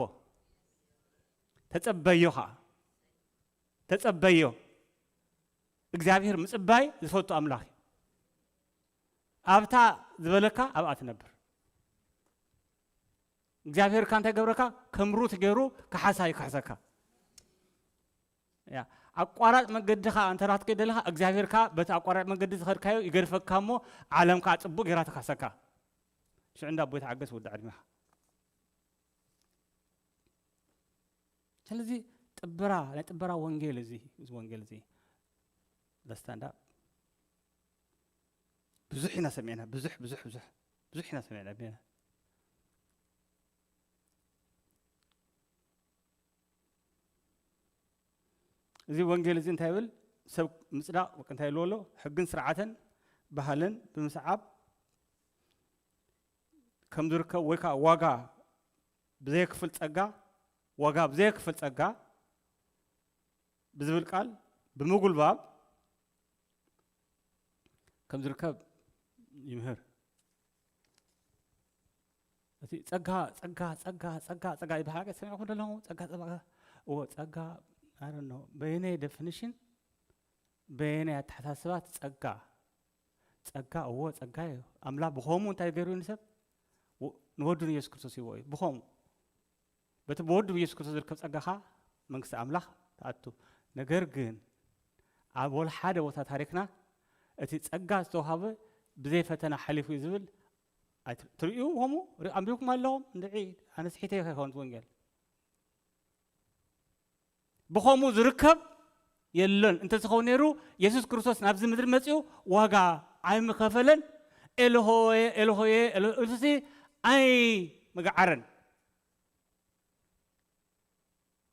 ተጸበዮ ኸዓ። ተጸበዮ። እግዚኣብሔር ምጽባይ ዝፈቱ ኣምላኽ እዩ። ኣብታ ዝበለካ ኣብኣ ትነብር። እግዚኣብሔር ካ እንታይ ገብረካ? ከም ሩት ገይሩ ካሓሳ ይካሕሰካ። ያ፣ ኣቋራጭ መገዲ ኻ እንተ ናትከ ደለኻ፣ እግዚኣብሔር ካ በቲ ኣቋራጭ መገዲ ዝኸድካዮ ይገድፈካ እሞ፣ ዓለም ካ ጽቡቕ ገይራ ትካሕሰካ። ሽዑ እንዳ ኣቦይ ተዓገስ ውዳእ ዕድሜኻ። ስለዚ ጥበራ፣ ናይ ጥበራ ወንጌል እዚ፣ እዚ ወንጌል እዚ። The stand up። ብዙሕ ኢና ሰሚዕና፣ ብዙሕ፣ ብዙሕ፣ ብዙሕ፣ ብዙሕ ኢና ሰሚዕና፣ ኣቢና። እዚ ወንጌል እዚ እንታይ ይብል? ሰብ ምጽዳቕ፣ በቃ፣ እንታይ ይብልዎ ኣሎ? ሕግን ስርዓትን ባህልን ብምስዓብ ከም ዝርከብ ወይ ከዓ ዋጋ ብዘየክፍል ጸጋ፣ ዋጋ ብዘየክፍል ጸጋ ብዝብል ቃል ብምጉልባብ ከም ዝርከብ ይምህር። እቲ ጸጋ፣ ጸጋ፣ ጸጋ፣ ጸጋ፣ ጸጋ ይበሃል። ሰሚዕኩም ዶ ኣለኹም? ጸጋ፣ ጸጋ፣ እዎ፣ ጸጋ፣ I don't know፣ በየናይ ዴፊኒሽን፣ በየናይ ኣተሓሳስባ እቲ ጸጋ፣ ጸጋ፣ እዎ፣ ጸጋ እዩ። ኣምላኽ ብኸምኡ እንታይ ገይሩ ንሰብ? ው-፣ ንወዱ ንየሱስ ክርስቶስ ይህቦ እዩ። ብኸምኡ። በቲ ብወዱ ብየሱስ ክርስቶስ ዝርከብ ጸጋ ኸኣ መንግስቲ ኣምላኽ ትኣቱ። ነገር ግን ኣብ ወላ ሓደ ቦታ ታሪኽና እቲ ጸጋ ዝተዋህበ ብዘይ ፈተና ሓሊፉ እዩ ዝብል ኣይት-፣ ትርእዩ ከምኡ? ሪ-፣ ኣንቢብኩም ኣለኹም? እንድዒ ኣነ ስሒተ ከይኸውን እቲ ወንጌል። ብኸምኡ ዝርከብ የለን። እንተዝኸውን ነይሩ የሱስ ክርስቶስ ናብዚ ምድሪ መጺኡ ዋጋ ኣይምኸፈለን። ኤልሆየ፣ ኤልሆየ፣ ኤሎ-፣ ኢሉሲ ኣይምግዓረን።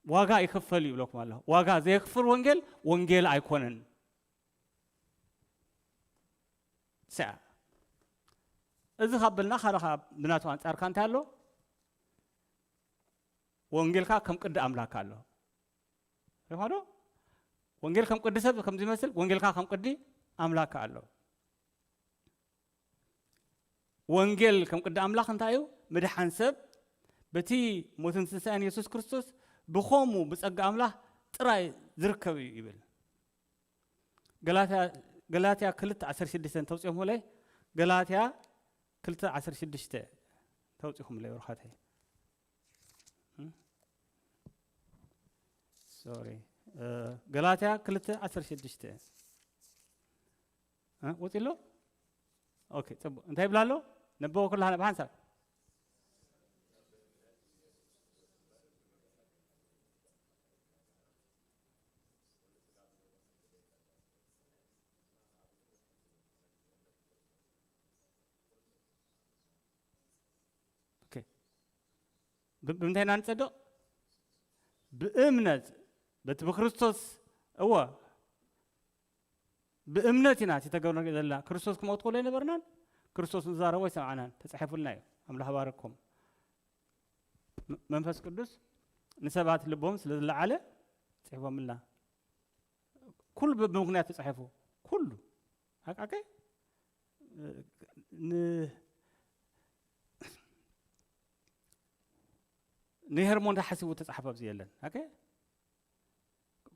ዋጋ ይኽፈል እዩ ይብለኩም ኣለኹ። ዋጋ ዘየክፍል ወንጌል፣ ወንጌል ኣይኮነን። ሰ-፣ እዚ ካብ በልና፣ ካልእ ካብ ብናቱ ኣንጻርካ እንታይ ኣሎ? ወንጌልካ ከም ቅዲ ኣምላክ ኣሎ። ሪኻ ዶ? ወንጌል ከም ቅዲ ሰብ ከም ዝመስል፣ ወንጌልካ ከም ቅዲ ኣምላክ ኣሎ። ወንጌል ከም ቅዲ ኣምላኽ እንታይ እዩ? ምድሓን ሰብ በቲ ሞትን ትንሳኤን የሱስ ክርስቶስ ብኸሙ ብጸጋ ኣምላኽ ጥራይ ዝርከብ እዩ ይብል። ገላትያ፣ ገላትያ ክልተ ዓሰርተ ሽዱሽተ ተውጽኦምለይ፣ ገላትያ ክልተ ዓሰርተ ሽዱሽተ ተውጺኹምለይ ብሩኻተይ። እም? ሶሪ። እ፣ ገላትያ ክልተ ዓሰርተ ሽዱሽተ። እ፣ ወጺ ኣሎ? ኦኬ፣ ጽቡቕ። እንታይ ይብላ ኣሎ? ነበቦ ኩላህና ብሓንሳብ። ኦኬ። ብ-፣ ብምንታይ ኢና ንጸድቕ? ብእምነት፣ በቲ ብክርስቶስ፣ እወ፣ ብእምነት ኢና እቲ ተገብረ ንርኢ ዘለና። ክርስቶስ ክመውት ከሎ ኣይነበርናን? ክርስቶስ ንዛረቦ ኣይሰማዕናን። ተጻሒፉልና እዩ። ኣምላኽ ባረኩም። ም-፣ መንፈስ ቅዱስ ንሰባት ልቦም ስለ ዝለዓለ ጽሒፎምልና። ኩሉ ብምኽንያት ተጻሒፉ። ኩሉ። ኣቃቀ ን-፣ ንሄርሞን ተሓሲቡ ተጻሕፈ ኣብዚ የለን። ኣከ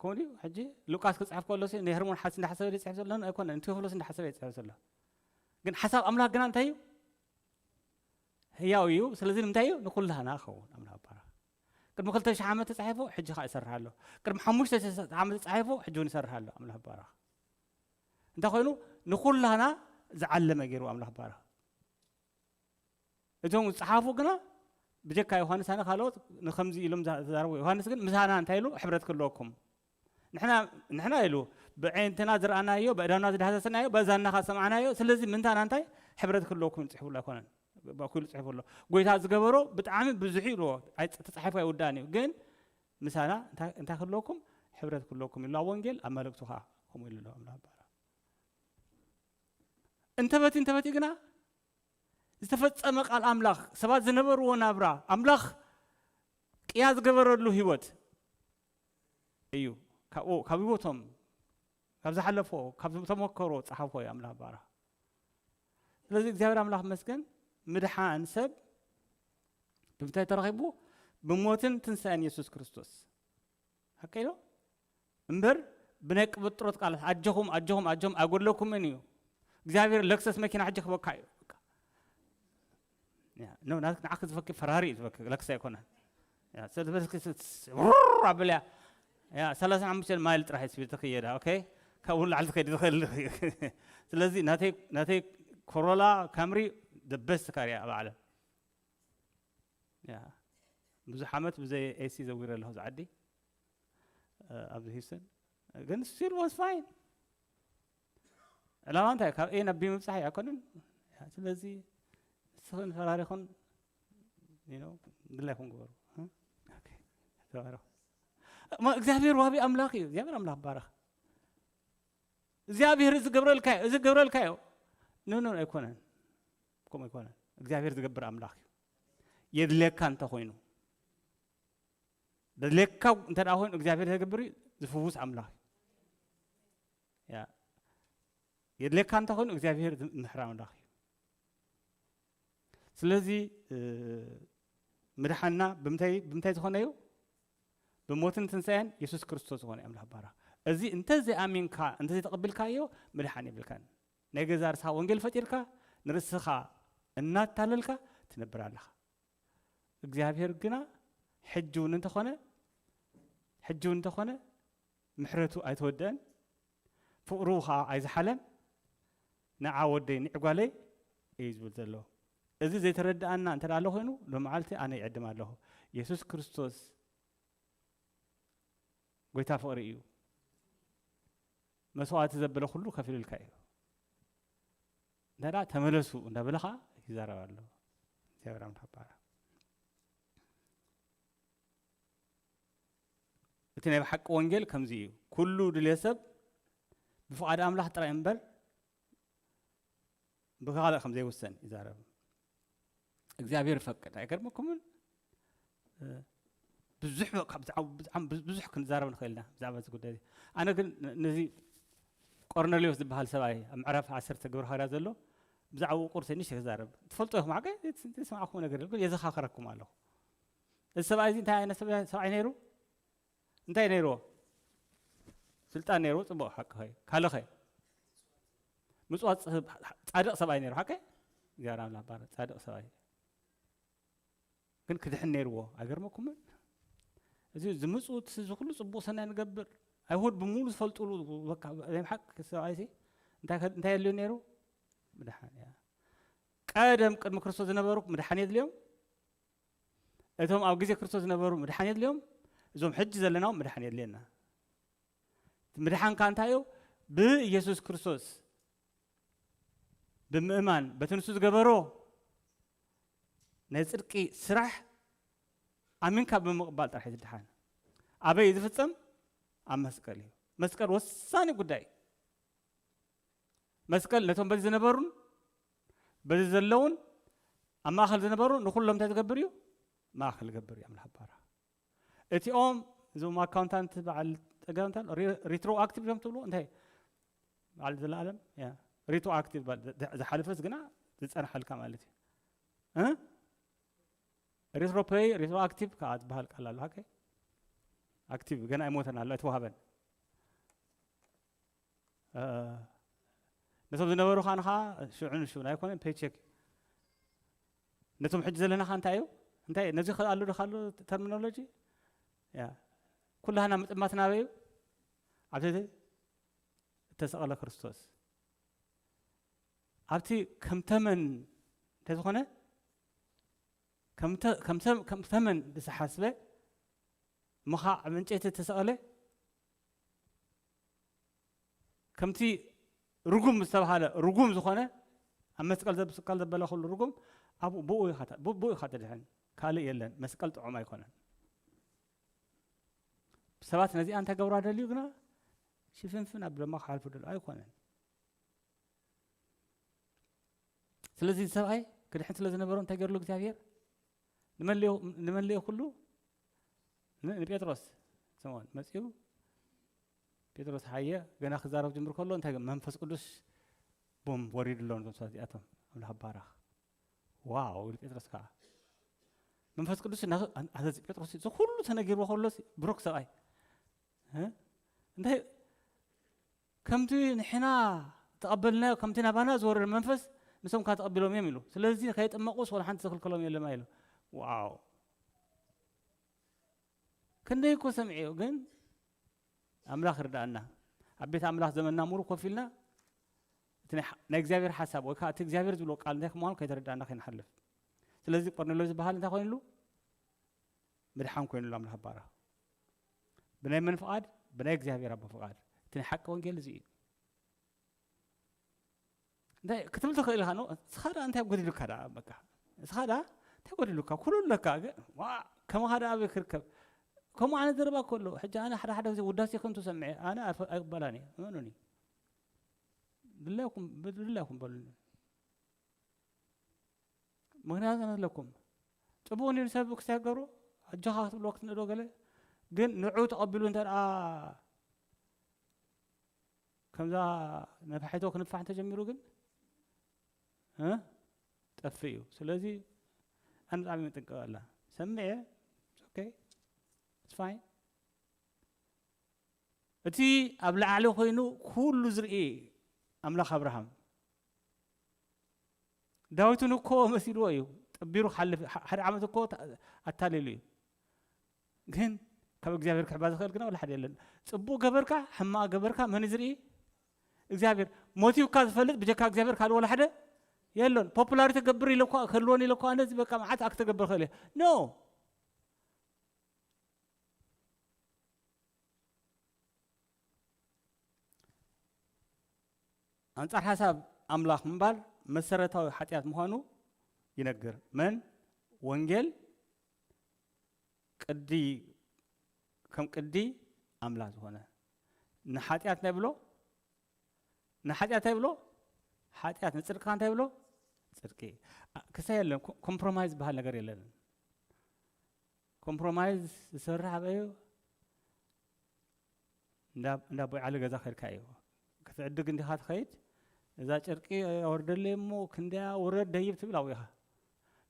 ከምኡ ድዩ? ሕጂ ሉቃስ ክጽሕፍ ከሎ ሲ ንሄርሞን ሓስ-፣ እንዳሓሰበ ድዩ ዝጽሕፍ ዘሎ? ኣይኮነን። ንቴዎፍሎስ እንዳሓሰበ ይጽሕፍ ዘሎ። ግን ሓሳብ ኣምላኽ ግና እንታይ እዩ? ህያው እዩ። ስለዚ ንምንታይ እዩ? ንኹላህና ክኸውን ኣምላኽ ይባረኽ። ቅድሚ ክልተ ሽሕ ዓመት ተጻሒፉ፣ ሕጂ ኸኣ ይሰርሕ ኣሎ። ቅድሚ ሓሙሽተ ሽሕ ዓመት ተጻሒፉ፣ ሕጂ እውን ይሰርሕ ኣሎ። ኣምላኽ ይባረኽ። እንታይ ኮይኑ? ንኹላህና ዝዓለመ ገይሩ ኣምላኽ ይባረኽ። እቶም ዝጸሓፉ ግና ብጀካ ዮሃንስ ኣነ ካልኦት ንኸምዚ ኢሎም ዛ-፣ ዝዛረቡ። ዮሃንስ ግን ምሳና እንታይ ኢሉ? ሕብረት ክህልወኩም። ንሕና፣ ንሕና ኢሉ ብዓይንትና ዝረኣናዮ፣ በእዳና ዝዳህሰስናዮ፣ በእዛንና ከኣ ዝሰማዕናዮ። ስለዚ ምንታና እንታይ? ሕብረት ክህልወኩም ጽሒፉሉ ኣይኮነን። ባእኩ ኢሉ ጽሒፉ ኣሎ። ጎይታ ዝገበሮ ብጣዕሚ ብዙሕ እዩ ኢልዎ። ኣይ-፣ ተጻሒፉ ኣይውዳእን እዩ። ግን ምሳና እንታይ፣ እንታይ ክህልወኩም? ሕብረት ክህልወኩም ኢሉ ኣብ ወንጌል፣ ኣብ መልእክቱ ከኣ ከምኡ ኢሉ ኣሎ ኣምላኽ ይባረኽ። እንተበቲ፣ እንተበቲ ግና ዝተፈጸመ ቃል ኣምላኽ፣ ሰባት ዝነበርዎ ናብራ፣ ኣምላኽ ቅያ ዝገበረሉ ህይወት እዩ። ካብኡ፣ ካብ ህይወቶም ካብ ዝሓለፎ፣ ካብ ዝተመከሮ ጸሓፎ እዩ ኣምላኽ ባርኻ። ስለዚ እግዚኣብሔር ኣምላኽ መስገን፣ ምድሓን ሰብ ብምንታይ ተረኺቡ? ብሞትን ትንሳኤን የሱስ ክርስቶስ። ሓቀ ኢሎ እምበር ብናይ ቅብጥሮት ቃላት ኣጆኹም፣ ኣጆኹም፣ ኣጆኹም ኣይጎድለኩምን እዩ። እግዚኣብሔር ለክሰስ መኪና ሕጂ ክበካ እዩ። ያ፣ ኖ፣ ናት-፣ ንዓኺ ዝፈኪ ፈራሪ እዩ ዝፈኪ፣ ለክሰ ኣይኮነን። ያ፣ ሰለስተ ስ-፣ ስ-፣ ስ-፣ ሩር ኣብልያ። ያ፣ ሰላሳ ሓሙሽተ ማይል ጥራሕ ስፒድ ትኽየዳ፣ ኦኬ? ካብኡ ንላዕሊ ትኸይድ ትኽእል። ስለዚ ናተይ፣ ናተይ ኮሮላ ካምሪ the best car እያ ኣብ ዓለም። ያ፣ ብዙሕ ዓመት ብዘይ ኤሲ ዘዊረ ኣለኹ እዚ ዓዲ፣ እ፣ ኣብዚ ሂውስተን። ግን still was fine። ዕላማ እንታይ? ካብ ኤ ናብ ቢ ምብጻሕ ኣይኮነን። ያ፣ ስለዚ ንስኽን ፈራሪኹን፣ you know፣ ድላይኩም ግበሩ። እ? ኦኬ። ተባረኹ። እሞ እግዚኣብሔር ዋቢ ኣምላኽ እዩ። እግዚኣብሔር ኣምላኽ ባረኽ። እግዚኣብሔር እዚ ገብረልካ እዩ፣ እዚ ገብረልካ እዩ። ኖ፣ ኖ፣ ኣይኮነን። ከምኡ ኣይኮነን። እግዚኣብሔር ዝገብር ኣምላኽ እዩ። የድልየካ እንተኾይኑ፣ ደድልየካ እንተ ደኣ ኮይኑ እግዚኣብሔር ዘገብር እዩ፣ ዝፍውስ ኣምላኽ እዩ። ያ። የድልየካ እንተኾይኑ እግዚኣብሔር ዝምሕር ኣምላኽ እዩ። ስለዚ፣ እ፣ ምድሓንና ብምንታይ፣ ብምንታይ ዝኾነ እዩ? ብሞትን ትንሳኤን የሱስ ክርስቶስ ዝኾነ ኣምላኽ ባርኻ። እዚ እንተዘይኣሚንካ፣ እንተዘይተቐቢልካዮ፣ ምድሓን የብልካን። ናይ ገዛ ርእስኻ ወንጌል ፈጢርካ፣ ንርእስኻ እናታለልካ ትነብር ኣለኻ። እግዚኣብሔር ግና ሕጂ እውን እንተኾነ፣ ሕጂ እውን እንተኾነ ምሕረቱ ኣይተወደአን፣ ፍቕሩ ኸዓ ኣይዝሓለን። ንዓ ወደይ፣ ንዕ ጓለይ እዩ ዝብል ዘሎ። እዚ ዘይተረድኣና እንተ ደኣ ኣሎ ኮይኑ፣ ሎመዓልቲ ኣነ ይዕድም ኣለኹ። የሱስ ክርስቶስ ጐይታ ፍቕሪ እዩ። መስዋእቲ ዘበለ ኩሉ ከፊሉልካ እዩ። እንተ ደኣ ተመለሱ እንዳበለ ኸዓ ይዛረብ ኣሎ። እግዚኣብሔር ኣምላኽ ይባረኽ። እቲ ናይ ብሓቂ ወንጌል ከምዚ እዩ። ኩሉ ድልየት ሰብ ብፍቓድ ኣምላኽ ጥራይ እምበር ብኻልእ ከም ዘይውሰን ይዛረብ። እግዚኣብሔር ይፈቅድ። ኣይገርመኩምን? እ፣ ብዙሕ፣ ካብ ብዛዕባ፣ ብጣዕሚ ብዙ-፣ ብዙሕ ክንዛረብ ንኽእል ኢና ብዛዕባ እዚ ጉዳይ እዚ። ኣነ ግን ነ-፣ ነዚ ቆርኔሌዎስ ዝበሃል ሰብኣይ ኣብ ምዕራፍ ዓሰርተ ግብረ ሃዋርያት ዘሎ ብዛዕባኡ ቁርሲ ንእሽተይ ክዛረብ። ትፈልጦ ኢኹም፣ ሓቀይ? ዘይትስ-፣ ዘይሰማዕኩሞ ነገር የለን፣ ግን የዘኻኽረኩም ኣለኹ። እዚ ሰብኣይ እዚ እንታይ ዓይነት ሰብ-፣ ሰብኣይ ነይሩ? እንታይ ነይርዎ? ስልጣን ነይርዎ፣ ጽቡቕ፣ ሓቂ ኸይ-፣ ካልእ ኸ? ምጽዋት ጽ-፣ ጻድቕ ሰብኣይ ነይሩ፣ ሓቂ? እግዚኣብሔር ኣምላኽ ባርክ፣ ጻድቕ ሰብኣይ። ግን ክድሕን ነይርዎ፣ ኣይገርመኩምን? እዚ፣ እዚ ምጽውት፣ እዚ ኩሉ ጽቡቕ ሰናይ ንገብር፣ ኣይሁድ ብምሉእ ዝፈልጡሉ፣ በቃ፣ ናይ ሓቂ ሰብኣይሲ እንታይ ከ-፣ እንታይ የድልዮ ነይሩ? ምድሓን፣ ያ። ቀደም ቅድሚ ክርስቶስ ዝነበሩ ምድሓን የድልዮም? እቶም ኣብ ግዜ ክርስቶስ ዝነበሩ ምድሓን የድልዮም? እዞም ሕጂ ዘለና እውን ምድሓን የድልየና። እቲ ምድሓን ከኣ እንታይ እዩ? ብኢየሱስ ክርስቶስ ብምእማን፣ በቲ ንሱ ዝገበሮ ናይ ጽድቂ ስራሕ ኣሚንካ ብምቕባል ጥራሕ እዩ ዝድሓን። ኣበይ እዩ ዝፍጸም? ኣብ መስቀል እዩ። መስቀል ወሳኒ ጉዳይ እዩ። መስቀል ነቶም በዚ ዝነበሩን በዚ ዘለውን ኣብ ማእከል ዝነበሩ ንኹሎም እንታይ ዝገብር እዩ? ማእከል ዝገብር እዩ ኣምላኽ ባርኻ። እቲኦም እዞም ኣካውንታንት በዓል ጸገም እንታይ ሪ-፣ ሪትሮኣክቲቭ እዮም ትብሉ? እንታይ በዓል ዘለኣለም? ያ፣ ሪትሮኣክቲቭ በዓል ዝ-፣ ዝሓለፈስ ግና ዝጸንሓልካ ማለት እዩ። እ? ሪትሮ ፔይ፣ ሪትሮኣክቲቭ ከኣ ዝበሃል ቃል ኣሎ። ሃከይ ኣክቲቭ ገና ኣይሞተን ኣሎ፣ ኣይተዋህበን። እ፣ ነቶም ዝነበሩ ኸኣ ንኻ ሽዑ ንሽዑ ኣይኮነን፣ ፔይቸክ። ነቶም ሕጂ ዘለና ኸኣ እንታይ እዩ? እንታይ ነዚ ኸ ኣሎ ዶ ኻሎ ተርሚኖሎጂ? ያ። ኩላህና ምጥማትና ኣበይ እዩ? ኣብቲ እተሰቐለ ክርስቶስ። ኣብቲ ከም ተመን እንተዝኾነ፣ ከም ተ-፣ ከም ተ-፣ ከም ተመን ዝተሓስበ፣ እሞ ኸዓ ኣብ ዕንጨይቲ እተሰቐለ፣ ከምቲ ርጉም ዝተባህለ ርጉም ዝኾነ፣ ኣብ መስቀል ዘብ-፣ ስቀል ዘበለ ኩሉ ርጉም፣ ኣብኡ፣ ብኡ ኢኻ ተ-፣ ብ-፣ ብኡ ኢኻ ትድሕን። ካልእ የለን። መስቀል ጥዑም ኣይኮነን። ሰባት ነዚኣ እንታይ ገብራ ደልዩ ግና፣ ሽፍንፍን ኣብ ደማ ክሓልፉ ደልዩ ኣይኮነን። ስለዚ ሰብኣይ ክድሕን ስለ ዝነበሮ እንታይ ገይርሉ እግዚኣብሔር? ንመለዮ፣ ንመለዮ ኩሉ ን-፣ ንጴጥሮስ ስምዖን መጺኡ ጴጥሮስ ሓየ ገና ክዛረብ ጅምር ከሎ እንታይ መንፈስ ቅዱስ ቡም ወሪዱ ኣሎ ነዞም ሰባት እዚኣቶም ኣምላኽ ባረኽ። ዋው ኢሉ ጴጥሮስ ከዓ መንፈስ ቅዱስ ኣዘዚ ጴጥሮስ እዚ ኩሉ ተነጊርዎ ከሎ ብሩክ ሰብኣይ እንታይ ከምቲ ንሕና ተቐበልናዮ ከምቲ ናባና ዝወረደ መንፈስ ንሶም ከዓ ተቐቢሎም እዮም ኢሉ። ስለዚ ከይጥመቁስ ወላ ሓንቲ ዝኽልከሎም የለማ ኢሉ። ዋው ክንደይ እኮ ሰምዕዮ ግን ኣምላኽ ይርዳእና። ኣብ ቤት ኣምላኽ ዘመንና ሙሉ ኮፍ ኢልና እቲ ናይ እግዚኣብሔር ሓሳብ ወይ ከዓ እቲ እግዚኣብሔር ዝብሎ ቃል እንታይ ምዃኑ ከይተረዳእና ከይንሓልፍ። ስለዚ ቆርኔሎስ ዝበሃል እንታይ ኮይኑሉ ምድሓን ኮይኑሉ ኣምላኽ ባራ ብናይ መን ፍቓድ? ብናይ እግዚኣብሔር ኣቦ ፍቓድ። እቲ ናይ ሓቂ ወንጌል እዚ እዩ። እንታይ ክትብል ትኽእል ኢኻ? ንስኻ ደኣ እንታይ ጎዲሉካ ደኣ? በቃ ንስኻ ደኣ እንታይ ጎዲሉካ? ኩሉ ኣለካ። ከማኻ ደኣ ኣበይ ክርከብ? ከምኡ ዓይነት ዘረባ ከሎ ሕጂ ኣነ ሓደ ሓደ ግዜ ውዳሴ ከንቱ ሰምዐ ኣነ ኣይቅበላን እየ። እመኑኒ። ድላይኩም ድላይኩም በሉኒ። ምክንያቱ ኣለኩም ጽቡቅ እንዲ ሰብ ክሳገሩ ኣጆኻ ክትብሎ ክትንእዶ ገለ ግን ንዑ ተቐቢሉ እንተ ደኣ ከምዛ ነፋሒቶ ክንፋሕ እንተጀሚሩ ግን እ ጠፍእ እዩ። ስለዚ ኣነ ብጣዕሚ መጠንቀቕ ኣላ ሰምዐ okay it's fine። እቲ ኣብ ላዕሊ ኮይኑ ኩሉ ዝርኢ ኣምላኽ ኣብርሃም ዳዊትን እኮ መሲልዎ እዩ ጠቢሩ ክሓልፍ ሓደ ዓመት እኮ ኣታሊሉ እዩ። ግን ካብ እግዚኣብሔር ክሕባ ዝኽእል ግና ወላ ሓደ የለን። ጽቡቕ ገበርካ ሕማቕ ገበርካ መን ዝርኢ እግዚኣብሔር። ሞቲውካ ዝፈልጥ ብጀካ እግዚኣብሔር ካልእ ወላ ሓደ የለን። ፖፑላሪ ተገብር ኢለኳ ከልወን ኢለኳ ነዚ በቃ መዓት ኣክ ተገብር ክእል እየ ኖ ኣንጻር ሓሳብ ኣምላኽ ምንባር መሰረታዊ ሓጢኣት ምዃኑ ይነግር። መን ወንጌል ቅዲ ከም ቅዲ ኣምላኽ ዝኾነ ንሓጢኣት እንታይ ብሎ ንሓጢኣት እንታይ ብሎ ሓጢኣት ንጽድቅካ እንታይ ብሎ ጽድቂ ክሳይ የለን። ኮምፕሮማይዝ ዝበሃል ነገር የለን። ኮምፕሮማይዝ ዝሰርሕ ኣበዩ እንዳ ቦይ ዓሊ ገዛ ከድካ እዩ ክትዕድግ እንዲኻ ትኸይድ እዛ ጨርቂ ወርደለይ እሞ ክንደያ ውረድ ደይብ ትብል ኣብኡ ኢኻ።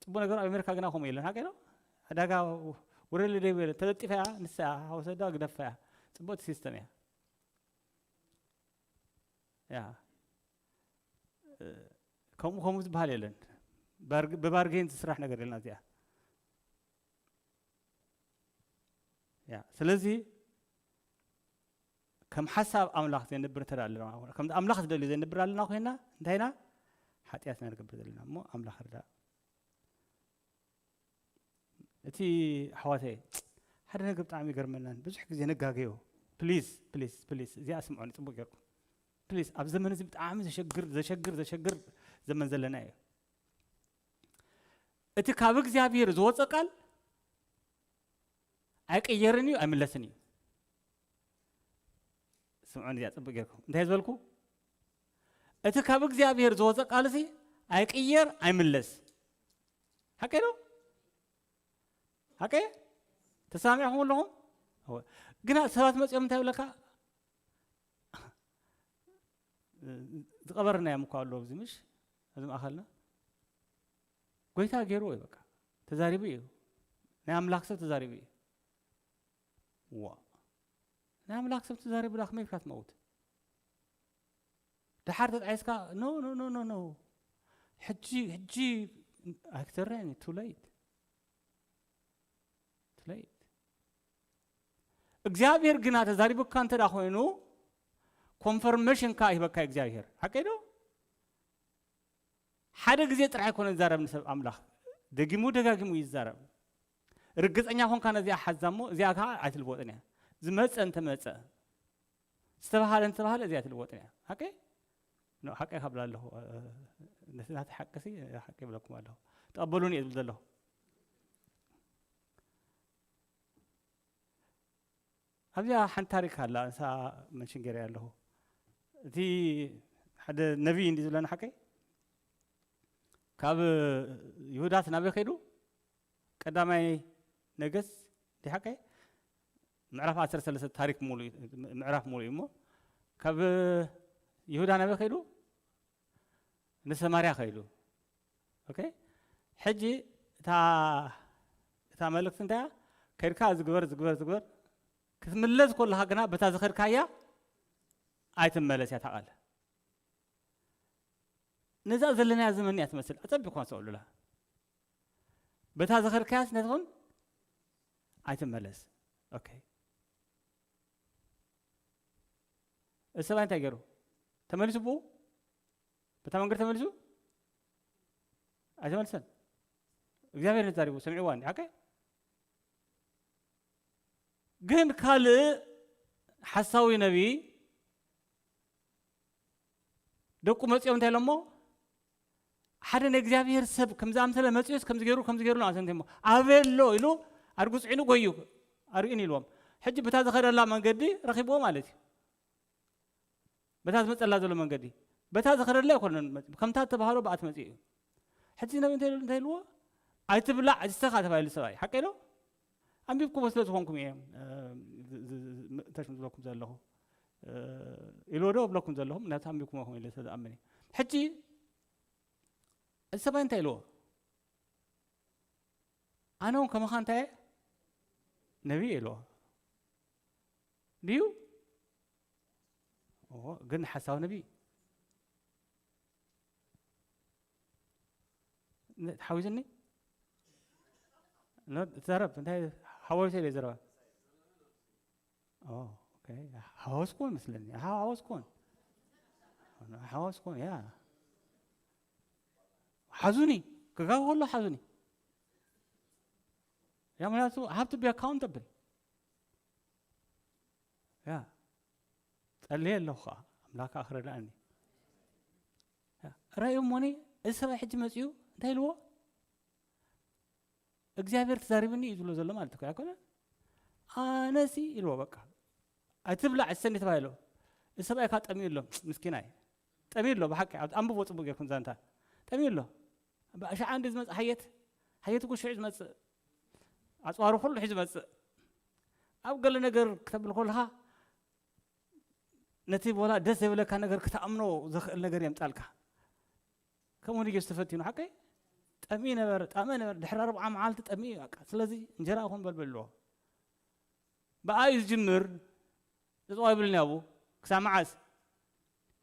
ጽቡቅ ነገር ኣብ ኣሜሪካ ግና ከምኡ የለን ሓቂ ነው። ዕዳጋ ውረድ ደይብ የለን ተለጢፋ እያ ንሳ ወሰዳ ግደፋ እያ። ጽቡቅ ሲስተም እያ። ያ ከምኡ ከምኡ ዝበሃል የለን። ብባርጌን ዝስራሕ ነገር የለን እዚኣ። ያ ስለዚ ከም ሓሳብ ኣምላኽ ዘንብር እንተ ኣለና ከም ኣምላኽ ዝደልዩ ዘንብር ኣለና ኮይና እንታይ ኢና ሓጢኣትና ንገብር ዘለና እሞ ኣምላኽ ርዳእ። እቲ ኣሕዋተይ ሓደ ነገር ብጣዕሚ ይገርመናን ብዙሕ ግዜ ነጋገዮ ፕሊዝ ፕሊዝ ፕሊዝ እዚኣ ስምዖኒ ፅቡቅ ጌርኩም ፕሊዝ ኣብ ዘመን እዚ ብጣዕሚ ዘሸግር ዘሸግር ዘሸግር ዘመን ዘለና እዩ። እቲ ካብ እግዚኣብሔር ዝወፀ ቃል ኣይቅየርን እዩ ኣይምለስን እዩ። ስምዖን እዚኣ ፅቡቅ ጌርኩም እንታይ ዝበልኩ እቲ ካብ እግዚኣብሔር ዝወፀ ቃል ሲ ኣይቅየር ኣይምለስ ሓቀ ዶ ሓቀ ተሰማሚዕኹም ኣለኹም ግና ሰባት መፅኦም እንታይ ይብለካ ዝቐበርናዮም እኳ ኣለዉ ኣብዚ ምሽ እዚ ማእኸልና ጎይታ ገይርዎ እዩ በቃ ተዛሪቡ እዩ ናይ ኣምላኽ ሰብ ተዛሪቡ እዩ ዋ ናይ ኣምላኽ ሰብ ተዛሪቡ ዳ ከመይ ኢልካ ትመውት ደሓር ተጣዒስካ ኖ ኖ ኖ ኖ ኖ ሕጂ ሕጂ ኣይክተረኒ ቱ ሌት ቱ ሌት እግዚኣብሔር ግና ተዛሪቡካ እንተ ኮይኑ ኮንፈርሜሽንካ ይህበካ እግዚኣብሔር ሓቀይ ዶ ሓደ ግዜ ጥራሕ ኣይኮነ ዝዛረብ ንሰብ ኣምላኽ ደጊሙ ደጋጊሙ ይዛረብ ርግፀኛ ኮንካ ነዚኣ ሓዛ እሞ እዚኣ ከዓ ኣይትልወጥን እያ ዝመፀ እንተመፀ ዝተባሃለ እንተባሃለ እዚኣ ኣይትልወጥን እያ ሓቀይ ሓቀይ ካብላ ኣለኹ ነቲ ናተይ ሓቂ ሲ ሓቂ ይብለኩም ኣለኹ ተቐበሉኒ እየ ዝብል ዘለኹ ኣብዚኣ ሓንቲ ታሪክ ኣላ እንሳ መንሽን ገይረ ኣለኹ እቲ ሓደ ነቢይ እንዲ ዝብለና ሓቀይ ካብ ይሁዳት ናበይ ከይዱ ቀዳማይ ነገስ ዲ ሓቀይ ምዕራፍ ዓሰርተ ሰለስተ ታሪክ ሙሉ እዩ፣ ምዕራፍ ሙሉ እዩ እሞ፣ ካብ ይሁዳ ናበይ ከይዱ? ንሰማርያ ከይዱ። ኦኬ፣ ሕጂ እታ እታ መልእክቲ እንታይ እያ? ከይድካ ዝግበር ዝግበር ዝግበር ክትምለስ ከለኻ ግና በታ ዝኸድካያ ኣይትመለስ እያ እታ ቃል። ነዛ ዘለናያ ዘመን እያ ትመስል። ኣጸቢቕኩም ኣስተውዕሉላ። በታ ዝኸድካያስ እንታይ ትኹን? ኣይትመለስ። ኦኬ። እዚ ሰብኣይ እንታይ ገይሩ? ተመሊሱ ብኡ? በታ መንገዲ ተመሊሱ? ኣይተመልሰን። እግዚኣብሔር ተዛሪቡ ሰሚዕዋ እንዲ ሓቀ። ግን ካልእ ሓሳዊ ነቢ ደቁ መጺኦም እንታይ ኢሎሞ? ሓደ ናይ እግዚኣብሔር ሰብ ከም ዝኣምሰለ መጺኡስ ከምዚ ገይሩ፣ ከምዚ ገይሩ ኣሎ ኣሰንቲሞ። ኣበሎ ኢሉ ኣድጉ ጽዒኑ ጎዩ ኣርእዩን ኢልዎም። ሕጂ በታ ዝኸደላ መንገዲ ረኺብዎ ማለት እዩ። በታ ዝመጸላ ዘሎ መንገዲ። በታ ዝኸደላ ኣይኮነን መጺኡ። ከምታ እተባህሎ ብኣ ትመጺኡ እዩ። ሕጂ ነቢ እንታይ ኢሉ-፣ እንታይ ኢልዎ? "ኣይትብላዕ፣ ኣይትስተኻ" ተባሂሉ ሰብኣይ። ሓቀ ኢሎ? ኣንቢብኩሞ ስለ ዝኾንኩም እየ፣ እ፣ ዝ-፣ ዝ-፣ ዝ-፣ ም-፣ ተሽም ዝብለኩም ዘለኹ። እ፣ ኢልዎ ዶ እብለኩም ዘለኹ? ምክንያቱ ኣንቢብኩሞ ኢኹም ኢለ ስለ ዝኣምን እየ። ሕጂ፣ እዚ ሰብኣይ እንታይ ኢልዎ? "ኣነ እውን ከማኻ እንታይ እየ? ነቢይ" ኢልዎ። ድዩ? ኦ፣ ግን ሓሳዊ ነቢይ። ነ-፣ ተሓዊስኒ? ነ-፣ ተዛረብ፣ እንታይ ሓወሰ ኢለ ዘረባ? ኦ፣ ኦኬ። ሓወስኩን መስለኒ። ሓ-፣ ሓወስኩን። ሓወስኩን፣ ያ። ሓዙኒ። ክጋገ ከሎ ሓዙኒ። ያ፣ ምክንያቱ፣ I have to be accountable። ያ። ጸልየ ኣለኹ ኸዓ፣ ኣምላኽ ከኣ ክረድኣኒ። ያ። ራእዩ እሞኒ፣ እዚ ሰብኣይ ሕጂ መጺኡ፣ እንታይ ኢልዎ? እግዚኣብሔር ተዛሪብኒ እዩ ዝብሎ ዘሎ ማለት እኮ ኣይኮነን? ኣነሲ ኢልዎ በቃ። "ኣይትብላዕ፣ ኣይትሰኒ" ተባሂሉ። እዚ ሰብኣይ ከኣ ጠሚኡ ኣሎ፣ ምስኪናይ። ጠሚኡ ኣሎ ብሓቂ፣ ኣብ-፣ ኣንብቦ ጽቡቅ ጌርኩም ዛንታ። ጠሚኡ ኣሎ። ብኣሽዓ እንዲ ዝመጽእ ሓየት፣ ሓየት እኮ ሽዑ ዝመጽእ። ኣጽዋሩ ኩሉ ሒዙ ዝመጽእ። ኣብ ገለ ነገር ክተብል ከለኻ፣ ነቲ ወላ ደስ ዘይብለካ ነገር ክትኣምኖ ዘኽእል ነገር የምጻልካ። ከምኡ ንየሱስ ተፈቲኑ፣ ሓቀይ? ጠምዩ ነበረ፣ ጣመ ነበረ፣ ድሕሪ ኣርብዓ መዓልቲ ጠምዩ እዩ፣ በቃ። ስለዚ እንጀራ ይኹን በል በልዎ። ብኣ እዩ ዝጅምር፣ ተጠዋይብልኒ ኣብኡ። ክሳብ መዓስ?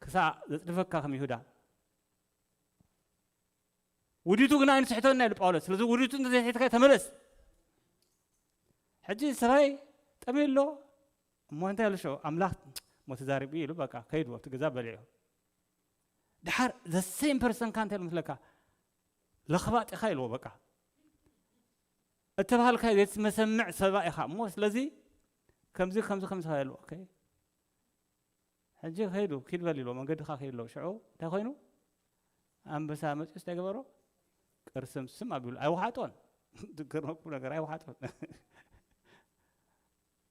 ክሳብ ዘጽድፈካ ከም ይሁዳ። ውዲቱ ግና ኣይንስሕቶን ኢና ኢሉ ጳውሎስ። ስለዚ ውዲቱ እንተዘይስሒትካ ተመለስ። ሕጂ ሰብኣይ ጠምዩ ኣሎ፣ እሞ እንታይ ኢሉ ሽዑ? ኣምላኽ እሞ ተዛሪቡ ኢሉ በቃ ከይዱ ኣብቲ ገዛ በሊዑ። ድሓር the same person ካ እንታይ ኢሉ መስለካ? ለኽባጥ ኢኻ ኢልዎ በቃ። እተባህልካዮ ዘይትመሰምዕ ሰብኣይ ኢኻ እሞ ስለዚ ከምዚ፣ ከምዚ፣ ከምዚ ኢኻ ኢልዎ። ኦኬ። ሕጂ ከይዱ፣ ኪድ በል ኢልዎ፣ መንገድኻ ከይድ ኢልዎ። ሽዑ እንታይ ኮይኑ? ኣንበሳ መጺኡስ እንታይ ገበሮ? ቅርስምስም ኣቢሉ። ኣይወሓጦን። ዝገርመኩም ነገር ኣይወሓጦን።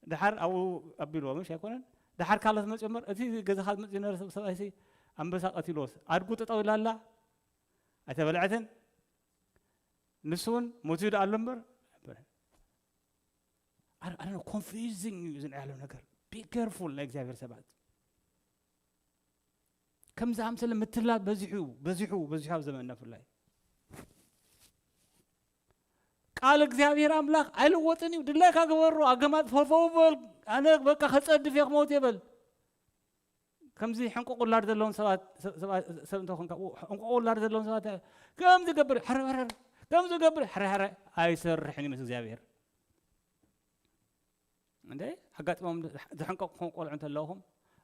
ድሓር ኣብኡ ኣቢልዎ፣ ምሽ ኣይኮነን? ድሓር ካልኦት መጺኡ እምበር፣ እቲ ገዛኻ ዝመጽእ ዝነበረ ሰብ-፣ ሰብኣይሲ ኣንበሳ ቀቲልዎስ፣ ኣድጉ ጠጠው ኢላ ኣላ፣ ኣይተበልዐትን። ንሱ እውን ሞቲዩ ደኣ ኣሎ እምበር፣ ኣይበለን። ኣረ፣ ኣረ፣ ኮንፊውዚንግ እዩ ዝንዕ ያለው ነገር። ቢ ኬርፉል ናይ እግዚኣብሔር ሰባት። ከም ዝኣምሰለ ምትላል በዚሑ፣ በዚሑ፣ በዚሑ ኣብ ዘመንና ብፍላይ። ቃል እግዚኣብሔር ኣምላኽ ኣይልወጥን እዩ። ድላይካ ግበሮ፣ ኣገማጥ ፈፈው በል፣ ኣነ በቃ ከጸድፍ እየ ክመውት እየ በል። ከምዚ ሕንቁቕ ውላድ ዘለዎም ሰባት፣ ሰ-፣ ሰባ-፣ ሰብ እንተ ኾንካ፣ ው-፣ ሕንቁቕ ውላድ ዘለዎም ሰባት፣ ከምዚ ገብር፣ ሕርር፣ ሕርር፣ ከምዚ ገብር፣ ሕረ፣ ሕረ፣ ኣይሰርሕን እዩ ምስ እግዚኣብሔር። እንደ ኣጋጥሞም ዝሕንቀቕኩም ቆልዑ እንተለኹም፣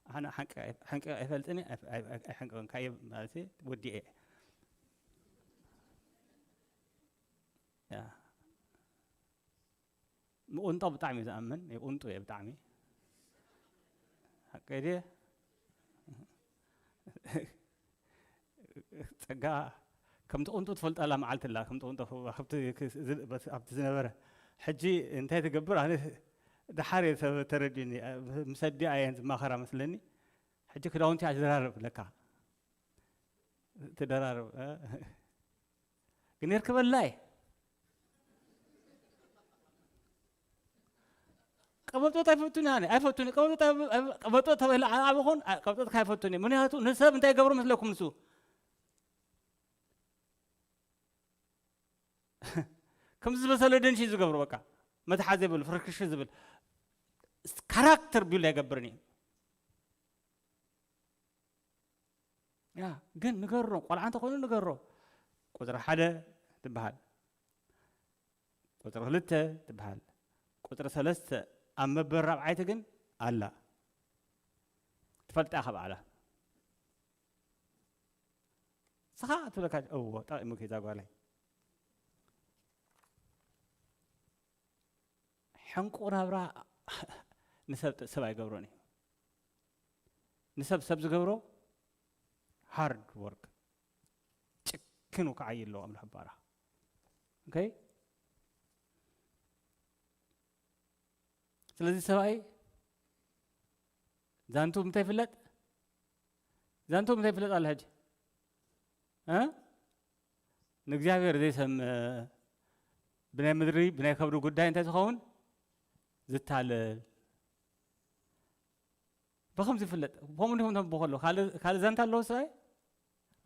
ኣነ ሓንቂ ኣይ-፣ ሓንቂ ኣይፈልጥን እየ፣ ኣይ-፣ ኣይ-፣ ኣይ-፣ ኣይሕንቀቕን ካየ ማለት ወዲኤ። ያ። ምቑንጦ ብጣዕሚ እየ ዝኣምን፣ ይቑንጡ እየ ብጣዕሚ። ሓቀይ ድየ? ጸጋ ከም ትቑንጡ ትፈልጣላ መዓልቲ ኣላ፣ ከም ትቑንጦ ኣብቲ ክ-፣ ዝ-፣ በስ-፣ ኣብቲ ዝነበረ። ሕጂ እንታይ ትገብር? ኣነ ደሓር እየ ሰብ ተረዲኒ። ምስ ኣዲኣ እየን ዝማኸራ መስለኒ። ሕጂ ክዳውንቲ እያ ትደራርብ ለካ። ትደራርብ፣ እ? ግን የርክበላ እየ። ቀበጦት ኣይፈቱን እየ ኣነ፣ ኣይፈቱን እየ። ቀበጦት ኣይ-፣ ኣይ-፣ ቀበጦት ተባሂለ ዓቢ ኹን፣ ኣ-፣ ቀበጦት ኣይፈቱን እየ። ምኽንያቱ ንሰብ እንታይ ይገብሮ መስለኩም ንሱ? ከምዚ ዝበሰለ ድንሽ እዩ ዝገብሮ፣ በቃ መትሓዚ የብሉ፣ ፍርክሽ ዝብል ካራክተር ቢልድ ኣይገብርን እዩ። ያ ግን ንገሮ፣ ቆልዓ እንተኾይኑ ንገሮ። ቁጽሪ ሓደ ትበሃል፣ ቁጽሪ ክልተ ትበሃል፣ ቁጽሪ ሰለስተ ኣብ መበል ራብዓይቲ ግን ኣላ። ትፈልጣ ኢኻ ባዕላ። ንስኻ ትብለካ፣ "እዎ፣ ጠቒሙኪ እዛ ጓለይ?" ሕንቁቕ ናብራ ንሰብ፣ ሰብ ኣይገብሮን እዩ። ንሰብ ሰብ ዝገብሮ ሃርድ ወርክ፣ ጭክን ክዓይ ኣለዎ ኣምላኽ ባራ። ኦኬ? ስለዚ ሰብኣይ ዛንቱ እንታይ ይፍለጥ? ዛንቱ እንታይ ይፍለጥ ኣሎ ሕጂ? እ? ንእግዚኣብሔር ዘይሰምዕ፣ ብናይ ምድሪ፣ ብናይ ከብዲ ጉዳይ እንታይ ዝኸውን? ዝታለል። ብኸምዚ ይፍለጥ። ከምኡ እንዲኹም ተንብቦ ከለኹ፣ ካልእ፣ ካልእ ዛንታ ኣለዎ ሰብኣይ?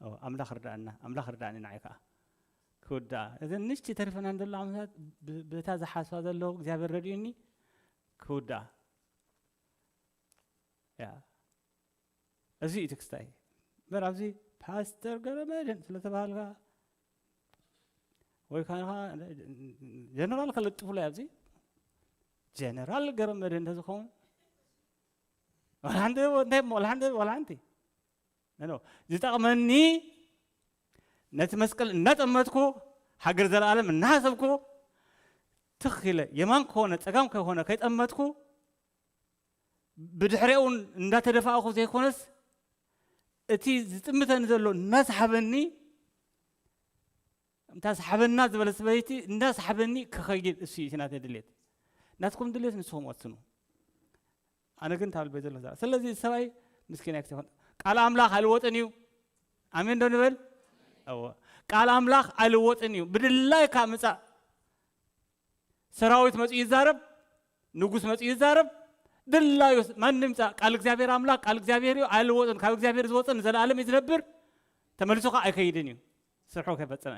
ኦ፣ ኣምላኽ ርዳእና፣ ኣምላኽ ርዳእኒ ንዓይ ከኣ። ክውዳእ። እዘን ንሽቲ ተሪፈና ዘሎ ዓመታት ብ-፣ በታ ዝሓስባ ዘለዉ እግዚኣብሔር ረድኡኒ ክውዳእ። ያ። እዚ እዩ ትክስታይ። እምበር ኣብዚ ፓስተር ገረመድህን ስለ ተባሃልካ ወይ ከዓ ጀነራል ከለጥፉለይ ኣብዚ ጀነራል ገረመድህን እንተዝኸውን ዋላ ሓንቲ እንታይ እሞ ዋላ ሓንቲ ዋላ ሓንቲ ኖ፣ ኖ። ዝጠቕመኒ ነቲ መስቀል እናጠመትኩ ሃገር ዘለኣለም እናሃሰብኩ ትኽ ኢለ የማን ከሆነ ጸጋም ከሆነ ከይጠመትኩ ብድሕሪኡ እንዳተደፋእኹ ዘይኮነስ እቲ ዝጥምተኒ ዘሎ እናሰሓበኒ፣ እንታ ሰሓበና ዝበለ ሰበይቲ እንዳሰሓበኒ ክኸይድ እሱ እዩ እቲ ናተይ ድሌት። ናትኩም ድሌት ንስኹም ወስኑ። ኣነ ግን ታብል ቤት ዘሎ ዘራ። ስለዚ ሰብኣይ ምስኪን ኣይክትኾን። ቃል ኣምላኽ ኣይልወጥን እዩ። ኣሜን ዶ ንበል? እወ። ቃል ኣምላኽ ኣይልወጥን እዩ። ብድላይካ ምጻእ። ሰራዊት መጺኡ ይዛረብ፣ ንጉስ መጺኡ ይዛረብ፣ ድላዩ ማንም ይምጻእ፣ ቃል እግዚኣብሔር ኣምላኽ ቃል እግዚኣብሔር እዩ፣ ኣይልወጥን፣ ካብ እግዚኣብሔር ዝወጸ ንዘለኣለም እዩ ዝነብር፣ ተመሊሱ ኸኣ ኣይከይድን እዩ፣ ስርሑ ከይፈጸመ።